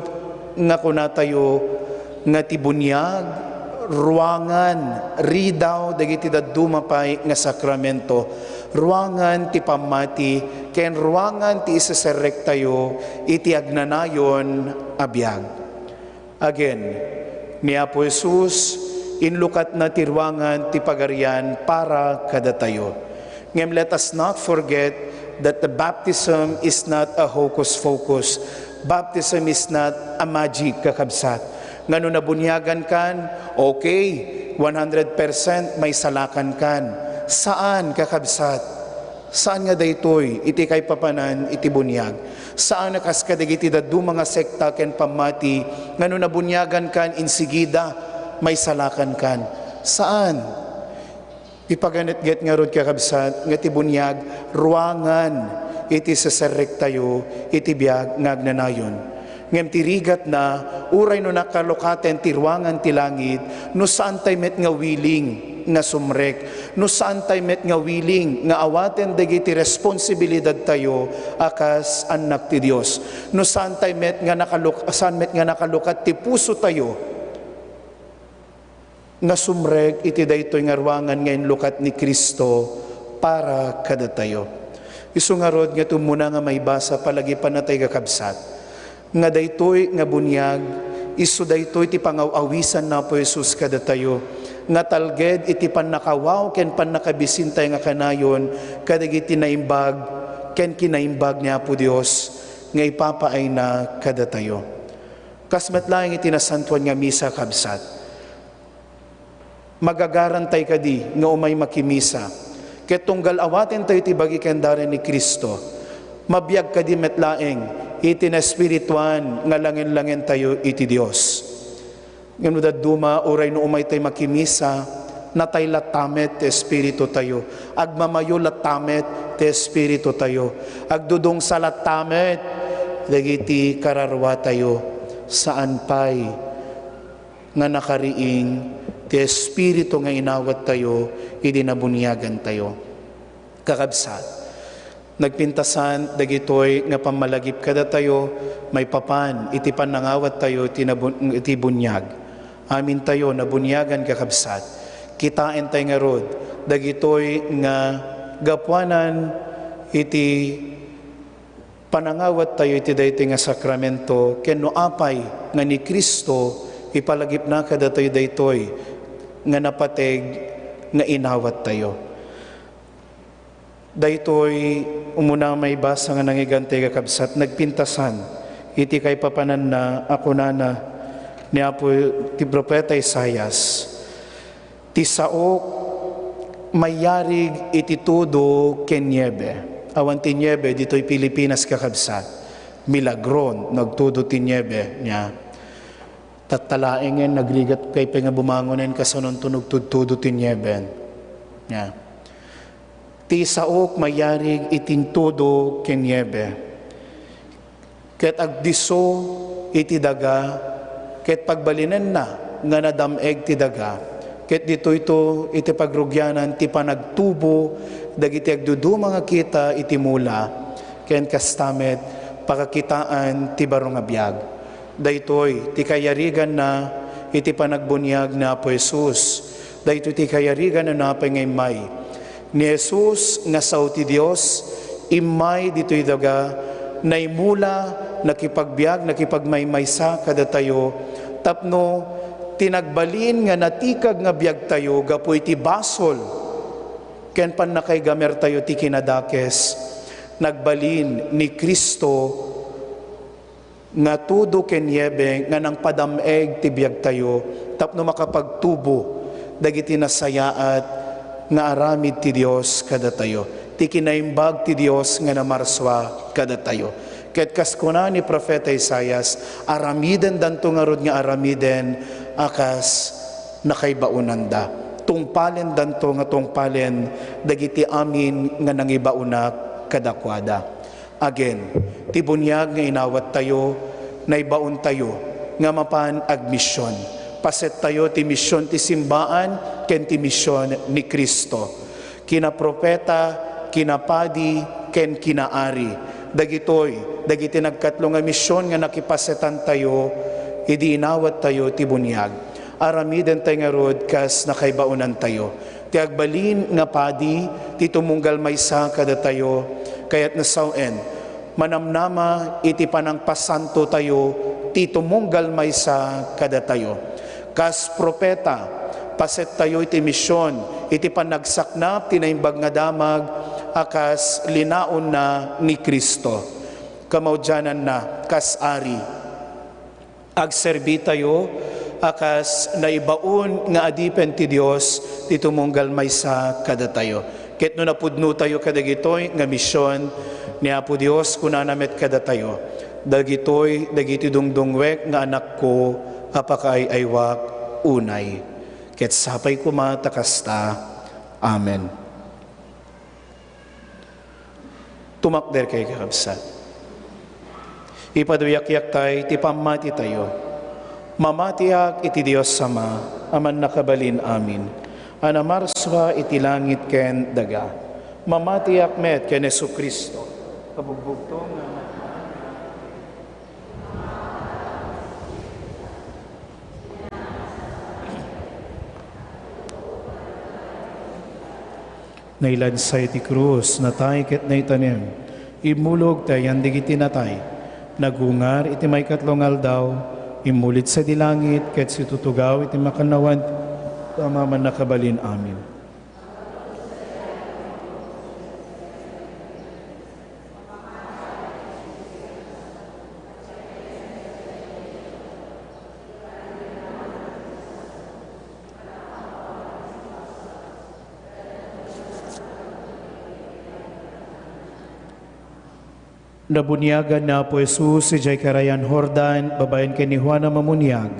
nga kunatayo nga ti buniag, ruangan, ridaw dagiti dadduma pay nga sakramento, ruangan ti pammati, ken ruangan ti iseserrektayo iti agnanayon a biag. Again, ni Apo Jesus, inlukatna ti ruangan ti Pagarian para kadatayo. Ngem let us not forget that the baptism is not a hocus-focus. Baptism is not a magic, kakabsat. Nga no nabuniagan kan, okay, one hundred percent maisalakan kan. Saan, kakabsat. Saan nga daytoy iti kaipapanan iti buniag. Saan a kas kadagiti dadduma nga sekta ken pammati nga no nabuniagan kan, insigida, maisalakan kan. Saan? Ipaganetget ngarud, kakabsat, nga ti buniag, ruangan iti seserrektayo iti biag nga agnanayon. Ngem ti rigatna, uray no nakalukaten ti ruangan ti langit, no saantay met nga willing nga sumrek, no saantay met nga willing nga awaten dagiti responsibilidadtayo a kas annak ti Dios, no saantay met nga nakaluk-, saan met nga nakalukat ti pusotayo, nga sumrek iti daytoy nga ruangan nga inlukat ni Cristo para kadatayo. Isu ngarud nga ti umuna nga maibasa, palagipanna tay, kakabsat, nga daytoy nga buniag, isu daytoy ti pangaw-awisan ni Apo Jesus kadatayo, nga talged iti pannakawaw ken pannakabisintay nga kanayon kadagiti naimbag ken kinaimbag ni Apo Dios nga ipapaayna kadatayo. Kas met laeng iti Nasantoan nga Misa, kabsat. Magagarantay kadi nga umay makimisa. Ket tunggal awatentayo ti bagi ken daren ni Cristo, mabiag kadi met laeng iti naespirituan nga langen-langentayo iti Dios. Ngem no dadduma, uray no umaytay makimisa, natay latta met ti espiritutayo. Agmamayo latta met ti espiritutayo. Agdudungsa latta met dagiti kararuatayo. Saan pay nga nakariing ti Espiritu nga inawattayo idi nabuniagantayo. Kakabsat, nagpintasan dagitoy nga pammalagip kadatayo maipapan iti pannangawattayo iti nabun-, iti buniag. Amintayo nabuniagan, kakabsat. Kitaentayo ngarud dagitoy nga gapuanan iti panangawattayo iti daytoy nga sakramento, ken no apay nga ni Cristo ipalagipna kadatayo daytoy nga napateg nga inawattayo. Daytoy umuna maibasa nga nangigantay, kakabsat, nagpintasan iti kaipapananna a kunana ni Apo ti profeta Isaias, "Ti saok mayarig iti tudo ken niebe." Awan ti niebe ditoy Pilipinas, kakabsat. Milagron no agtudo ti niebe, nia. Tatta laengen, nagrigat kay pay nga bumangonen kasano nagtudtudo ti niebe, nia. "Ti saok mayarig iti tudo ken niebe." Ket agdisso iti daga, ket pagbalinenna nga nadam-eg ti daga, ket ditoyto iti pagrugianan ti panagtubo dagiti agduduma nga kita iti mula, ken kasta met pakakitaan ti baro nga biag. Daytoy ti kayariganna iti panagbuniag ni Apo Jesus. Daytoy ti kayariganna, napay nga immay. Ni Jesus nga sao ti Dios, immay ditoy daga, naimula, nakipagbiag, nakipagmaymaysa kadatayo, tapno ti nagbalin nga natikag nga biagtayo gapu iti basol ken pannakaigamertayo ti kinadakes, nagbalin ni Cristo nga tudo ken niebe nga nangpadam-eg ti biagtayo tapno makapagtubo dagiti nasayaat nga aramid ti Dios kadatayo, ti kinaimbag ti Dios nga namarsua kadatayo. Ket kas kuna ni Profeta Isaias, "Aramidendanto ngarud nga aramiden a kas nakaibaonanda." tungpalendanto nga tungpalen dagiti amin nga nangibaonak kadakuada. Agen, ti buniag nga inawattayo, naibaontayo nga mapan agmision. Pasettayo ti mision ti simbaan ken ti mision ni Cristo. Kinaprofeta, kinapadi, ken kinaari. Dagitoy, dagiti nagkatlo nga mision nga nakipasetantayo idi inawattayo ti buniag. Aramidentayo ngarud kas nakaibaonantayo. Ti agbalin nga padi, ti tumunggal maysa kadatayo, kayatna sawen, manamnama iti panangpasantotayo, ti tumunggal maysa kadatayo. Kas profeta, pasettayo iti mision, iti panagsaknap ti Naimbag nga Damag a kas linaonna ni Cristo. Kamaudiananna, kas ari, agserbitayo a kas naibaon nga adipen ti Dios ti tumunggal maysa kadatayo. Ket no napudnotayo kadagitoy nga mision ni Apo Dios, kunana met kadatayo, dagitoy dagiti dungdungwek nga anakko a pakaay-aywak unay. Ket sapay koma ta kasta. Amen. Tumakder kay kakabsat. Ipaduyakyaktay ti pammatitayo. Mamatiak iti Dios Ama, a mannakabalin amin, a namarsua iti langit ken daga. Mamatiak met ken Jesu-Cristo, kabugbugtong nga Nailansa iti krus, natay ket naitanem. Immulog ti ayan dagiti natay. Nagungar iti maikatlo nga aldaw, immulid sadi langit ket situtugaw iti makannawan ti Ama a mannakabalin amin. Nabuniagan ni Apo Jesus idiay Karayan Jordan babaen ken ni Juan a Mammuniag.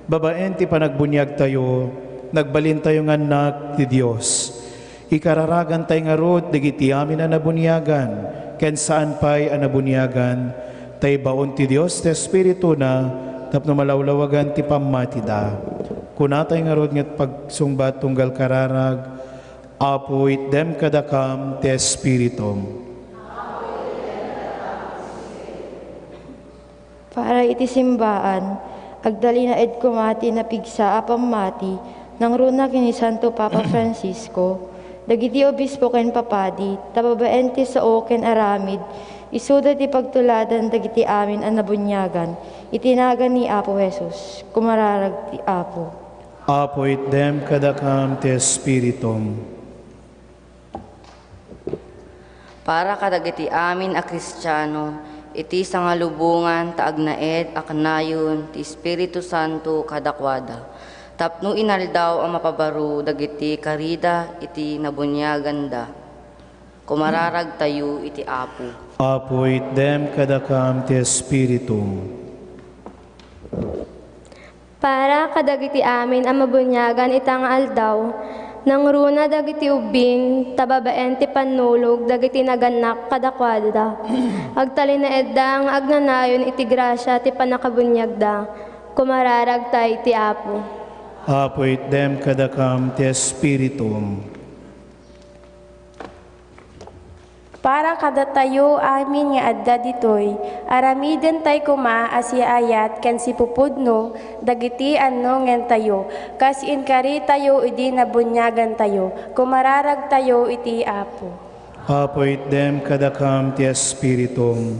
Babaen ti panagbuniagtayo, nagbalintayo nga annak ti Dios. Ikararagantay ngarud dagiti amin a nabuniagan ken saan pay a nabuniagan, ta ibaon ti Dios ti Espirituna tapno malawlawagan ti pammatida. Kunatay ngarud nga pagsungbat tunggal kararag, Apo, itdem kadakam ti Espiritum. Para iti simbaan, agtalinaed koma ti napigsa a pammati nangruna ken ni Santo Papa Francisco, dagiti obispo ken papadi, ta babaen ti sao ken aramid, isuda ti pagtuladan dagiti amin a nabuniagan iti nagan ni Apo Jesus. Kumararag ti Apo. Apo, itdem kadakam ti Espiritum. Para kadagiti amin a Kristiano iti sangalubongan ta agnaed a kanayon ti Espiritu Santo kadakuada, tapno inaldaw a mapabaro dagiti karida iti nabuniaganda. Kumararagtayo iti Apo. Apo, itdem kadakam ti Espiritum. Para kadagiti amin a mabuniagan ita nga aldaw, nangruna dagiti ubbing, ta babaen ti pannulog dagiti nagannak kadakuada. Agtalinaedda nga agnanayon iti grasia ti pannakabuniagda. Kumararagta iti Apo. Apo, itdem kadakam ti Espiritum. Para kadatayo amin nga adda ditoy, aramidentay koma a siaayat ken sipupudno dagiti annongentayo, kas inkaritayo idi nabuniagantayo. Kumararagtayo iti Apo. Apo, itdem kadakam ti Espiritum.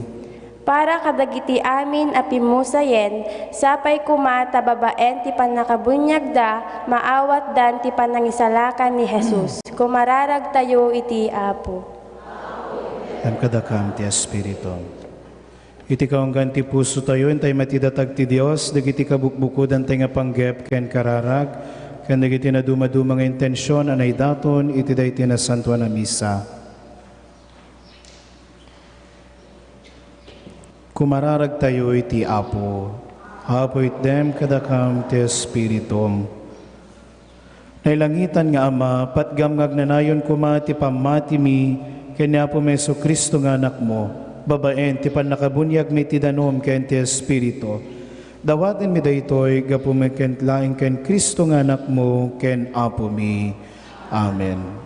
Para kadagiti amin a pimmusayen, sapay koma ta babaen ti pannakabuniagda, maawatdan ti panangisalakan ni Jesus. Kumararagtayo iti Apo. Itdem kadakam ti Espiritu. Iti kaunggan ti pusotayo, intay met ti datag ti Dios, dagiti kabukbukodantay nga panggep ken kararag, ken dagiti nadumaduma nga intension a naidaton iti daytoy nasantoan a misa. Kumararagtayo iti Apo. Apo, itdem kadakam ti Espiritum. Nailangitan nga Ama, patgam nga agnanayon koma ti pammatimi ken ni Apomi Jesu-Cristo nga Anakmo, babaen ti pannakabuniagmi ti danum ken ti Espiritu. Dawatenmi daytoy gapu met ken laeng ken Cristo nga Anakmo ken Apomi. Amen.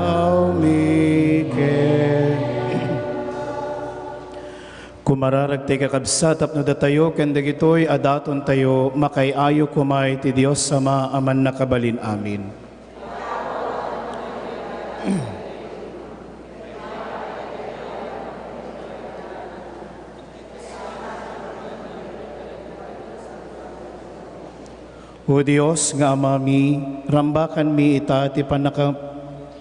Ararawmi ket kumararag ti kakabsat tapno datayo ken dagitoy a datontayo, makaay-ayo koma iti Dios Ama a Mannakabalin-amin. O Dios nga Amami, rambakanmi ita ti pannaka-,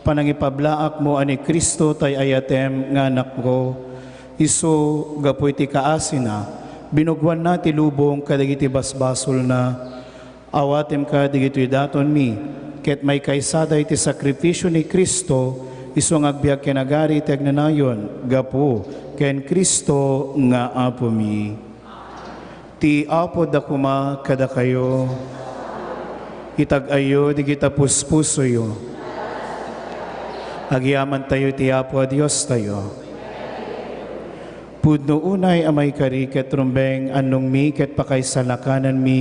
panangipablaakmo a ni Cristo tay ayatem nga Anakko. Isu, gapu iti kaasina, binugoanna ti lubong kadagiti basbasolna. Awatem kadagitoy datonmi, ket maikaysada iti sakrifisio ni Cristo, isu nga agbiag ken agari iti agnanayon, gapu ken Cristo nga Apomi. Ti Apo adda koma kadakayo. Itag-ayyo dagita puspusoyo. Agyamantayo ti Apo a Diostayo. Pudno unay a maikari ket rumbeng, annongmi ket pakaisalakananmi,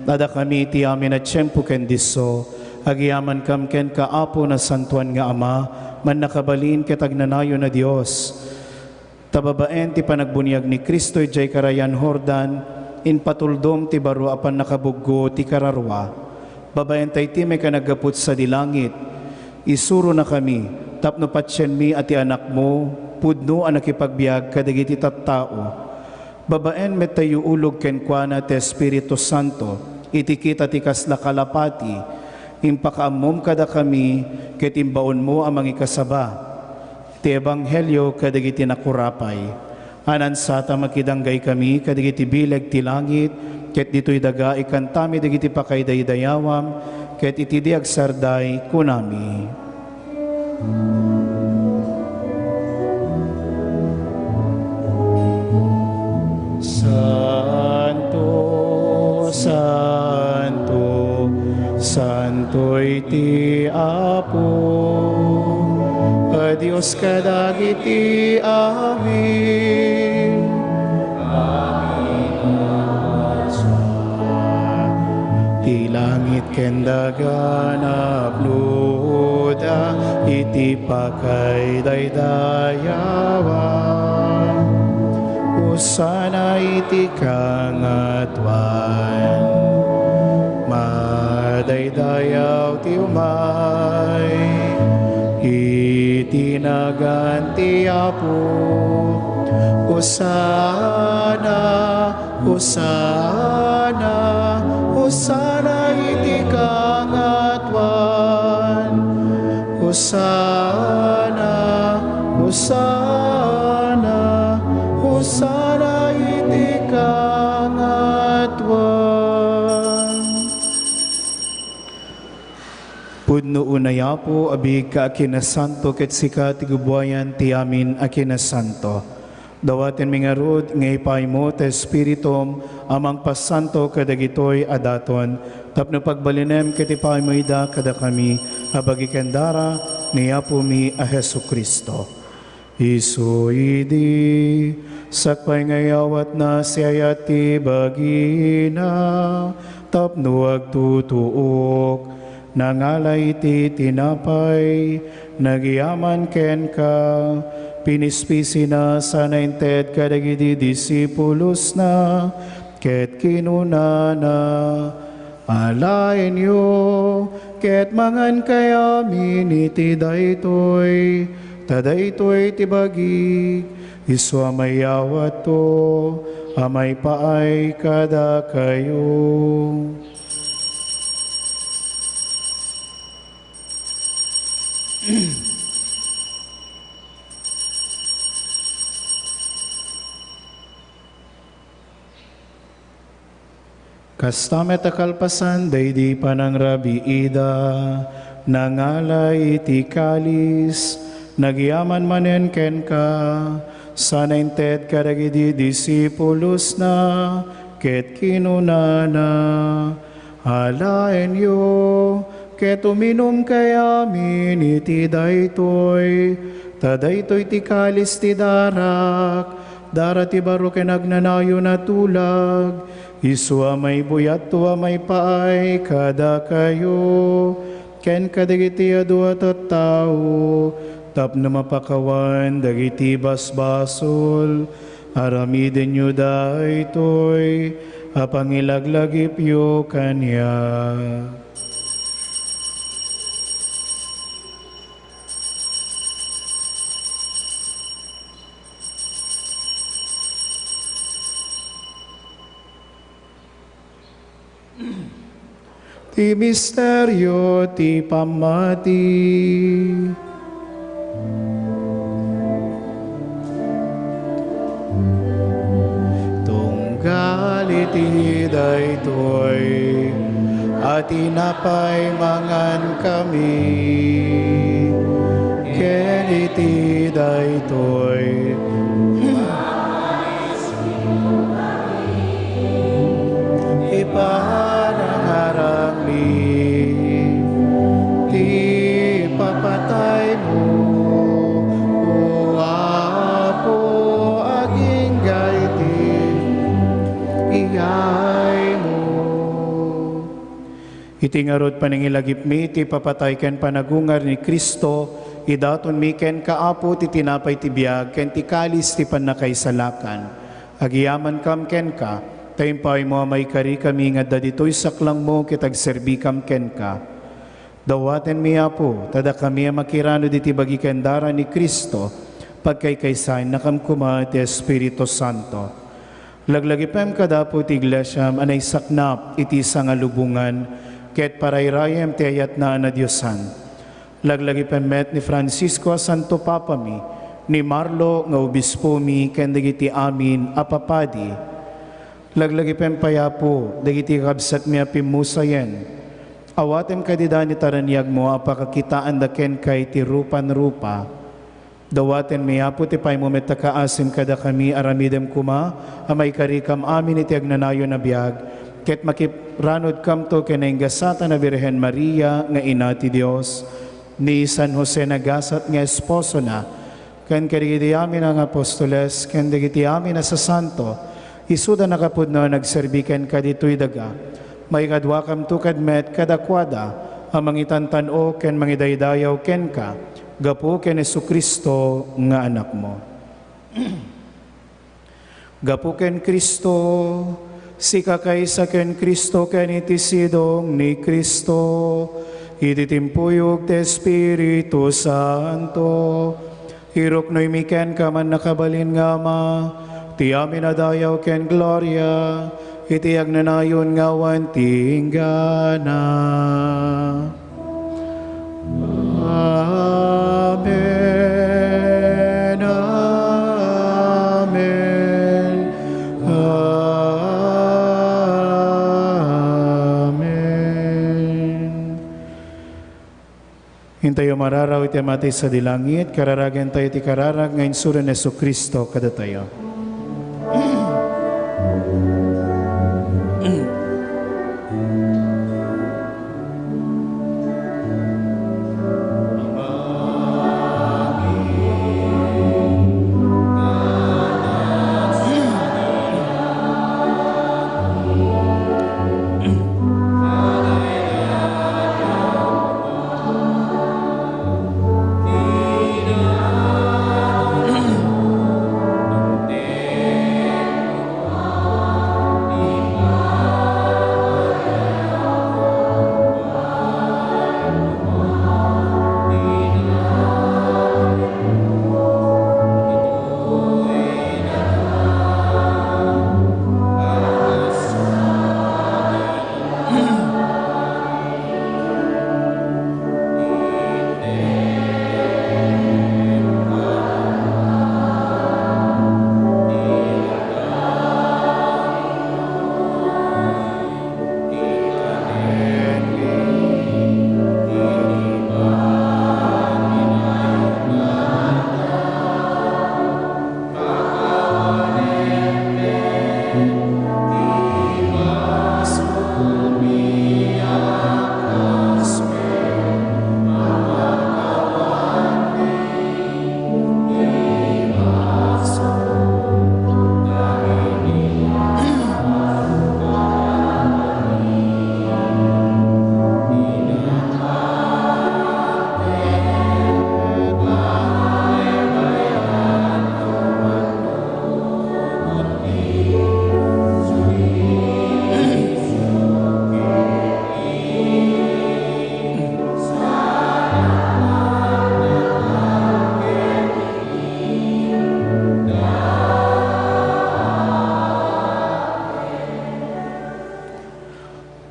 a dakami iti amin a tiempo ken disso, agyamankam kenka, Apo, Nasantoan nga Ama, Mannakabalin ket Agnanayon a Dios. Ta babaen ti panagbuniag ni Cristo idiay Karayan Jordan, impatuldom ti baro a pannakabuggo ti kararua. Babaen ta iti maikanaggaput sadi langit, isuronakami tapno patienmi a ti Anakmo pudno a nakipagbiag kadagiti tattao. Babaen met ta iuulog kenkuana ti Espiritu Santo iti kita ti kasla kalapati, impakaammom kadakami ket imbaonmo a mangikasaba ti ebanghelio kadagiti nakurapay. Anansatam a kidanggay kami kadagiti bileg ti langit, ket ditoy daga ikantami dagiti pakaidaydayawan, ket iti di agsarday, kunami, "Santo, santo, santo iti Apo a Dios kadagiti amin." Ti langit ken daga napnoda iti pakaidaydayawan. Hosanna iti kangatuan. Madaydayaw ti umay iti nagan ti Apo. Hosanna, Hosanna, Hosanna iti kangatuan. Hosanna, Hosanna, Hosanna iti kangatuan. Pudno unay, Apo, a biigka a kinasanto, ket sika ti gubuayan ti amin a kinasanto. Dawatenmi ngarud nga ipaaymo ti Espiritum a mangpasanto kadagitoy a daton, tapno pagbalinem ket ipaaymo ida kadakami a bagi ken dara ni Apomi a Jesu-Cristo. Isu idi, sakbay nga iyawatna ti ayat ti bagina tapno agtutuok, nangala iti tinapay, nagyaman kenka, pinispisina sana inted kadagiti disipulosna, ket kinunana, "Alaenyo, ket mangankay amin iti daytoy, ta daytoy ti bagik, isu a mayawatto a maipaay kadakayo." Kasta met a kalpasan daydi panangrabiida, nangala iti kalis, nagyaman manen kenka, sana inted kadagidi disipulosna, ket kinunana, "Alaenyo, ket uminumkay amin iti daytoy, ta daytoy ti kalis ti darak, dara ti baro ken agnanayon a tulag, isu a maibuyatto a maipaay kadakayo ken kadagiti adu a tattao, tapno mapakawan dagiti basbasol. Aramidenyo daytoy a pangilaglagipyo kaniak." Ti misterio ti pammati. Tunggal iti daytoy a tinapay mangankami, ken iti daytoy iparangarangmi ti papataymo, O Apo, agingga iti biaymo. Iti ngarud panangilagipmi iti papatay ken panagungar ni Cristo, idatonmi kenka, Apo, ti tinapay ti biag ken ti kalis ti pannakaisalakan. Agyamankam kenka, ta impaaymo a maikarikami nga adda ditoy saklangmo ket agserbikam kenka. Dawatenmi, Apo, ta dakami a makiranud iti bagi ken dara ni Cristo, pagkaykaysaennakam koma ti Espiritu Santo. Laglagipem kada, Apo, ti Iglesiam a naisaknap iti sangalubongan, ket parayrayem ti ayatna a nadiosan. Laglagipem met ni Francisco a Santo Papami, Ni Marlo nga obispomi ken dagiti amin a papadi. Laglagipen pay, Apo, dagiti kakabsatmi a pimmusayen. Awatem kadida ni taraniagmo a pakakitaanda kenka iti rupan-rupa. Dawatenmi, Apo, ti paymo met a kaasim kadakami, aramidem koma a maikarikam amin iti agnanayon a biag, ket makipranudkamto ken naingasatan a Birhen Maria nga Ina ti Dios, ni San Jose a gasat nga esposona, ken kadagiti amin nga apostoles, ken dagiti amin a sasanto, isuda a nakapudno a nagserbi kenka ditoy daga. Maikaduakamto kad met kadakuada a mangitantan-o ken mangidaydayaw kenka, gapu ken Jesu-Cristo nga Anakmo. Gapu ken Cristo, sika kaysa ken Cristo ken iti sidong ni Cristo, iti timpuyog ti Espiritu Santo, iruknoymi kenka, mannakabalin nga Ama, ti amin a dayaw ken gloria, iti agnanayon nga awan ti inggana. Amen, amen, amen. Intayo mararaw iti Ama tayo sadi langit, kararagentayo ti kararag nga insuro ni Jesu-Cristo kadatayo.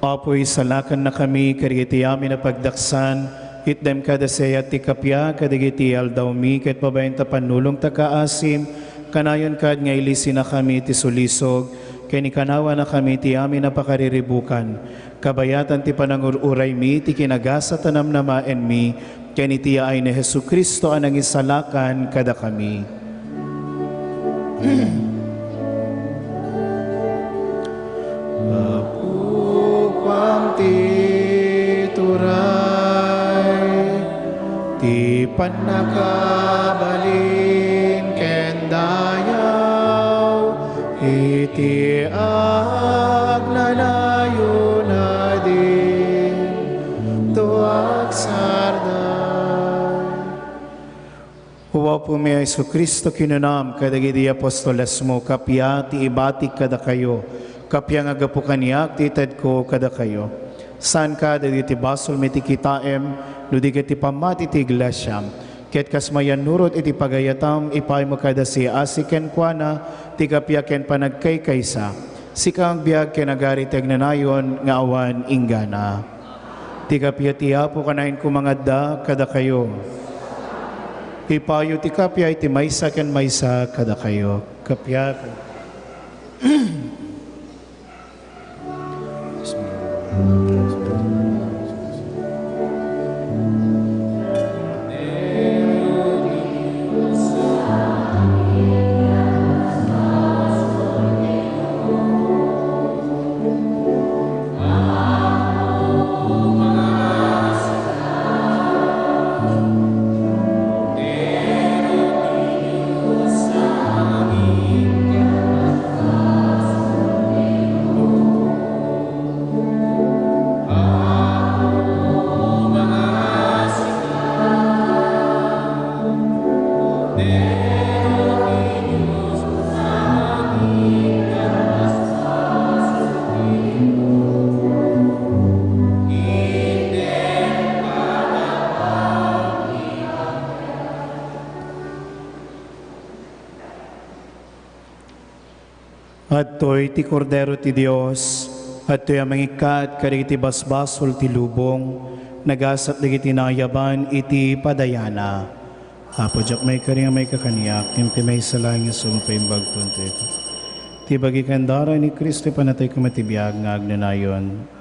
Apo, isalakannakami kadagiti amin a pagdaksan, itdem kada sayaat ti kappia kadagiti aldawmi, ket babaen ta pannulong ta kaasim, kanayon kad nga ilisinakami ti sulisog, ken ikanawanakami ti amin a pakariribukan. Kabayatan ti panangur-uraymi ti kinagasat a namnamaenmi, ken iti yaay ni Jesu-Cristo a nangisalakan kadakami. Apuam ti turay, ti pannakabalin ken dayaw, iti agnanayon a dinto agsardeng. O Apomi a Jesu-Cristo, kinunam kadagiti apostolesmo, kappia ti ibatik kadakayo, kappia nga gapu kaniak ti itedko kadakayo. Saan kadi dagiti basolmi ti kitaem, no di ket ti pammati ti iglesiam. Ket kas mayannurot iti pagayatam, ipaymo kada siasik kenkuana ti kappia ken panagkaykaysa. Sika agbiag ken agari ti agnanayon nga awan inggana. Ti kappia ti Apo kanayon koma nga adda kadakayo. Ipayo ti kappia iti maysa ken maysa kadakayo. Kappia. Adtoy ti Kordero ti Dios, adtoy a mangikkat kadagiti basbasol ti lubong, nagasat dagiti naayaban iti padayana. Apo, diak maikari nga maikakaniak, ngem ti maysa laeng nga isu nga paimbag ti Ti bagi ken dara ni Cristo, ipanatayko met ti biag nga agnanayon.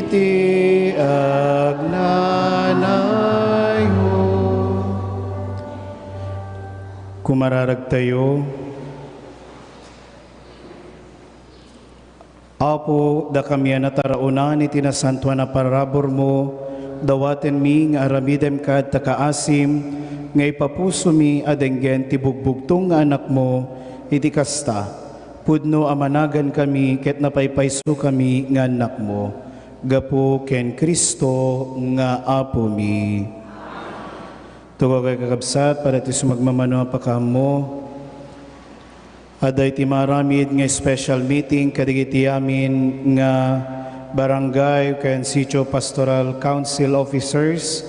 iti agnanayon. Kumararagtayo. Apo, dakami a nataraonan iti nasantoan a paraburmo, dawatenmi nga aramidem kadta kaasim nga ipapusomi a denggen ti bugbugtong nga anakmo. Iti kasta, pudno a managankami ket napaypaysokami nga annakmo. Gapu ken Cristo nga Apomi. Tugaw kay kakabsat, para ti sumagmamano a pakaammo. Adda iti maaramid nga special meeting kadagiti amin nga barangay ken Sitio Pastoral Council officers,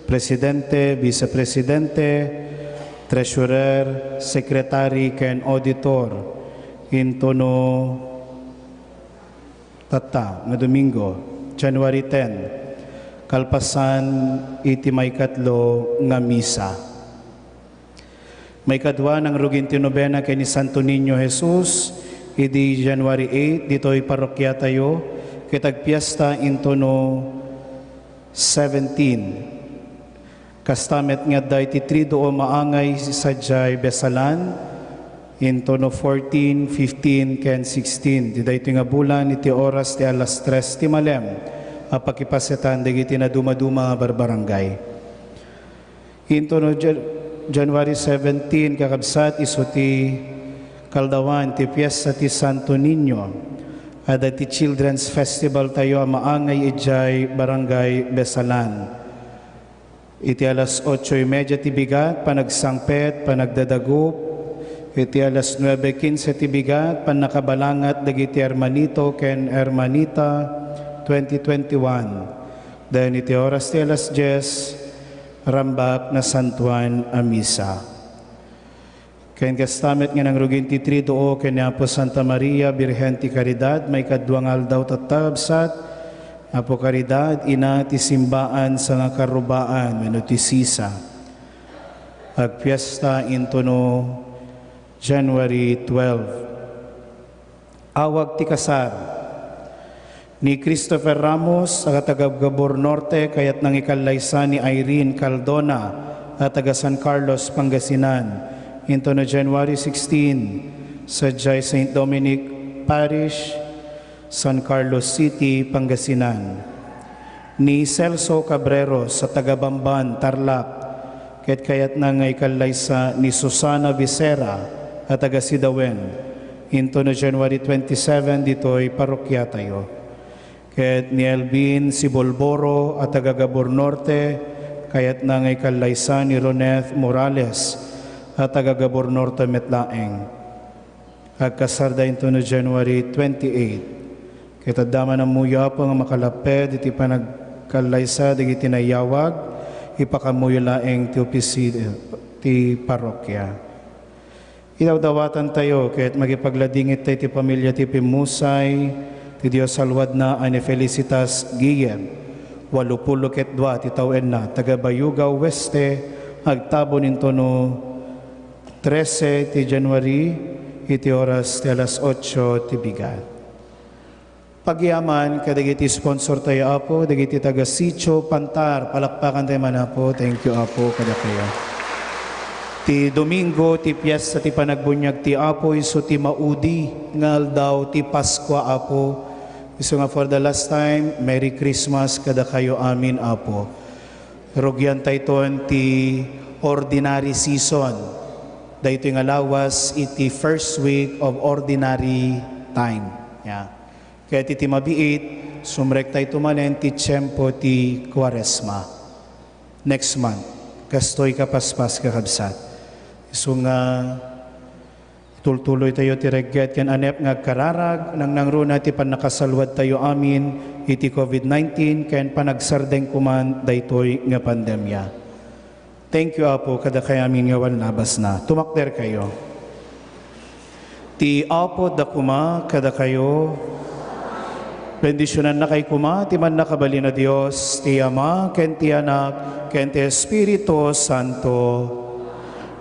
presidente, vice presidente, treasurer, secretary, ken auditor. Intono tatta nga Domingo, January ten, kalpasan iti maikatlo nga misa. Maikadua, nangrugin ti nobena ken ni Santo Niño Jesus idi January eight ditoy parrokiatayo, ket agpiesta intono seventeen. Kasta met nga adda iti Triduo maangay sadiay Besalan, intono fourteen, fifteen, ken sixteen. Ti daytoy nga bulan iti oras ti alas tres ti malem a pakipasetan dagiti nadumaduma a barbarangay. Intono Jan-, January seventeen, kakabsat, isu ti kaldawan ti fiesta ti Santo Niño. Adda ti Children's Festival tayo a maangay idiay Barangay Besalan. Iti alas otso y media ti bigat, panagsangpet, panagdadagup. Iti alas nuebe quince ti bigat, pannakabalangat dagiti hermanito ken hermanita twenty twenty-one. Then iti oras ti alas dies, rambak nasantuan a misa. Ken kasta met nga nangrugin ti Triduo ken ni Apo Santa Maria, Birhen ti Caridad, maikadua nga aldaw tatta, kabsat, Apo Caridad, ina ti simbaan, sangakarrubaan wenno ti sisa. Agfiesta intono January twelve. Awag ti kasar. Ni Christopher Ramos a taga Gabor Norte, kayatna nga ikallaysa ni Irene Caldona a taga San Carlos, Pangasinan, intono January sixteen, sadiay Saint Dominic Parish, San Carlos City, Pangasinan. Ni Celso Cabreros a taga Bamban, Tarlac, ket kayatna nga ikallaysa ni Susana Becerra a taga Sidawen, intono January twenty-seven ditoy parrokiatayo. Ket ni Elvin Sibolboro a taga Gabor Norte, kayatna nga ikallaysa ni Roneth Morales a taga Gabor Norte met laeng. Agkasarda intono January twenty-eight. Ket adda man ammoyo, Apo, nga makalapped iti panagkallaysa dagiti nayawag, ipakaammoyo laeng ti opisina ti parrokia. Idawdawatantayo ket makipagladingit tayo iti pamilia ti pimmusay ti Dios a luadna a ni Felicitas Guillen, walo pulo ket dua ti tawenna, taga Bayugaw Oeste, agtabon intono trese ti January iti oras ti alas otso ti bigat. Pagyaman kadagiti sponsor tayo, Apo, dagiti taga Sitio Pantar. Palakpakan tayo man, Apo. Thank you, Apo, kadakayo. Ti Domingo, ti piesta ti panagbuniag ti Apo, isu ti maudi nga aldaw ti Paskua, Apo. Isu nga for the last time, Merry Christmas kadakayo amin, Apo. Rugian tayton ti ordinary season. Daytoy nga lawas iti first week of ordinary time. Ya. Ket iti mabiit, sumrek tayto manen ti tiempo ti Kuaresma. Next month, kastoy kapaspas, kakabsat. Isu nga itultuloy tayo ti regget ken anep nga agkararag, nangnangruna ti pannakasaluad tayo amin iti covid nineteen ken panagsardeng koman daytoy nga pandemia. Thank you, Apo, kadakay amin nga awan labasna. Tumakder kayo. Ti Apo da kuma kadakayo. Bendisionannakay kuma ti mannakabalin a Dios, ti Ama, ken ti Anak, ken ti Espiritu Santo.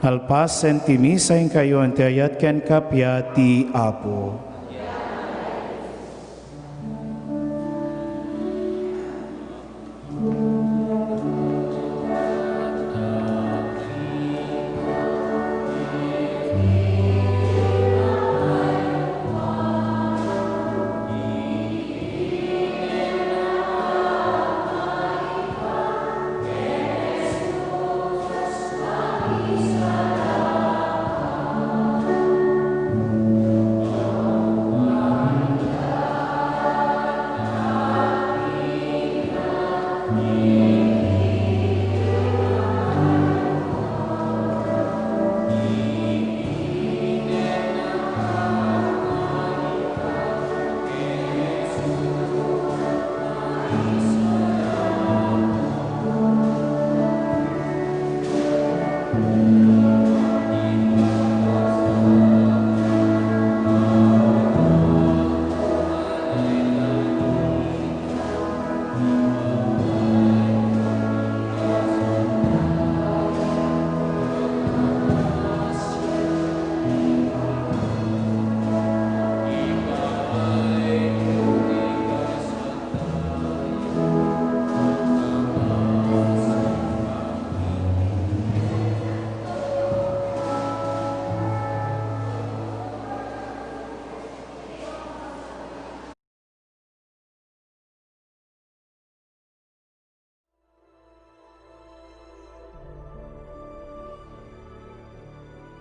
Nalpasen ti misa, inkayon ti ayat ken kappia ti Apo.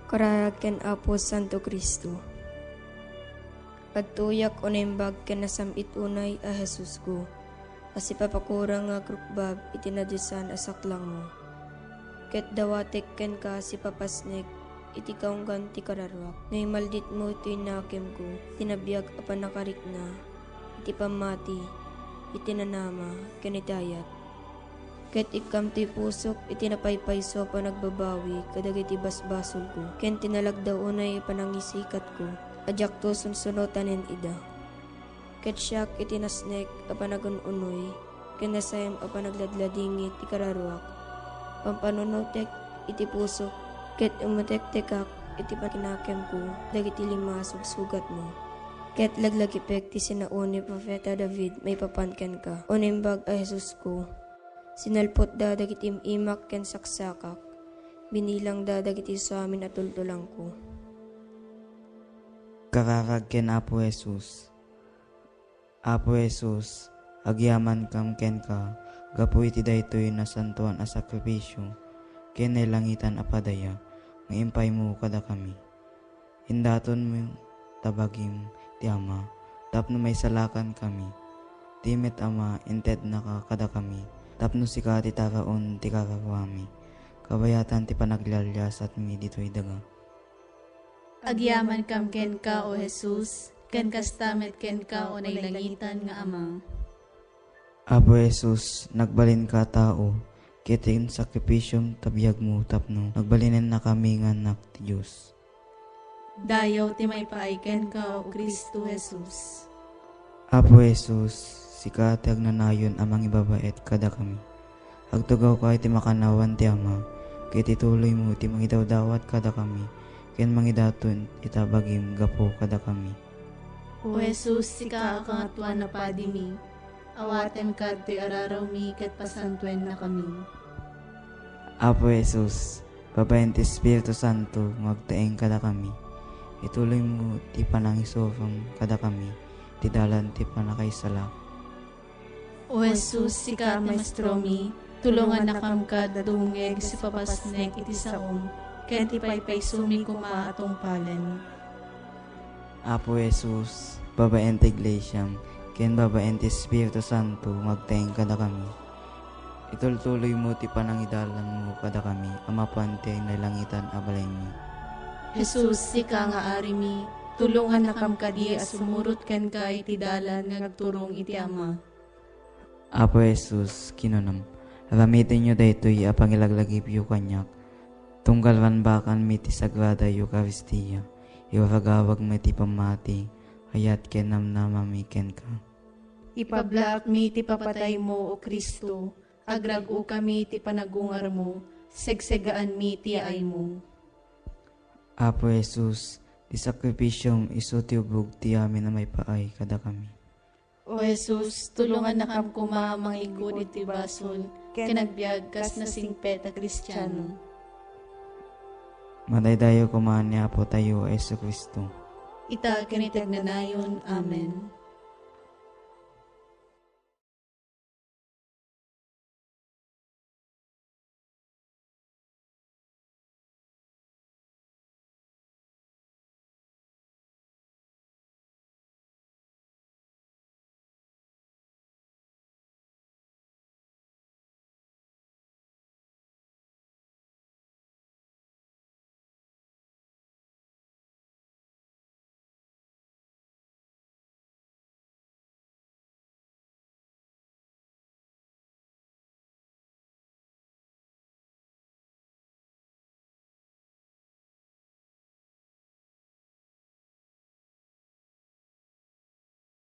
Kararag ken Apo Santo Cristo. Agtuyak o naimbag ken nasam-it unay a Jesusko, a sipapakurang nga agrukbab iti nadiosan a saklangmo. Ket dawatek kenka sipapasnek iti kaunggan ti kararuak. No imalditmo toy nakemko, ti nabiag a pannakarikna, iti pammati, iti nanama, ken iti ayat. Ket ikkam ti pusok iti napaypayso a panagbabawi kadagiti basbasolko, ken ti nalagda unay a panangisikatko a diakto sunsunotanen ida. Ket siak iti nasnek a panagun-unoy, ken nasayam a panagladladingit ti kararuak. Pampanunotek iti pusok, ket umutektekak iti pakinakemko dagiti lima a sugsugatmo. Ket laglagipek ti sinaon ni Profeta David maipapan kenka, o Naimbag a Jesusko. Sinalpotda dagiti im-imak ken saksakak. Binilangda dagiti suamin a tultulangko. Kararag ken Apo Jesus. Apo Jesus, agyamankam kenka gapu iti daytoy nasantoan a sakrifisio ken nailangitan a padaya nga impaymo kadakami. Indatonmo ta bagim ti Ama tapno maisalakankami. Ti met Ama, intednaka kadakami tapno sika ti taraon ti kararuami, kabayatan ti panaglialiasatmi ditoy daga. Agyamankam kenka, O Jesus, ken kasta met kenka, O nailangitan nga Ama. Apo Jesus, nagbalinka a tao, ket ti insakripisom ta biagmo tapno nagbalinennakami nga annak ti Dios. Dayaw ti maipaay kenka, O Cristo Jesus. Apo Jesus, sika ti agnanayon a mangibabaet kadakami. Agtugawka iti makannawan ti Ama, ket ituloymo ti mangidawdawat kadakami, ken mangidaton ita bagim gapu kadakami. O Jesus, sika a Kangatoan a Padimi, awatenka ditoy ararawmi ket pasantuennakami. Apo Jesus, babaen ti Espiritu Santo nga agtaeng kadakami, ituloymo ti panangisurom kadakami ti dalan ti pannakaisala. O Jesus, sika a Maestromi, tulongannakam kad dumngeg sipapasnek iti saom, ken ti paypaysomi koma a tungpalen. Apo Jesus, babaen ti Iglesiam, ken babaen ti Espiritu Santo nga agtaeng kadakami, itultuloymo ti panangidalanmo kadakami a mapan ti nailangitan a balaymi. Jesus, sika nga Arimi, tulongannakam kadi a sumurot kenka iti dalan nga agturong iti Ama. Apo Jesus, kinunam, aramidenyo daytoy a pangilaglagipyo kaniak, tunggal banbakanmi ti Sagrada Eukaristia, iwaragawagmi ti pammati, ayat ken namnamami kenka. Ipablaakmi ti papataymo, O Cristo, agrag-okami ti panagungarmo, segsegaanmi ti yaaymo. Apo Jesus, ti sakrifisiom isu ti ubog ti amin a maipaay kadakami. O Jesus, tulongannakam koma a mangikkud iti basol ken agbiag kas nasingpet a Kristiano. Madaydayaw koma ni Apotayo a Jesu-Cristo. Ita ken iti agnanayon. Amen.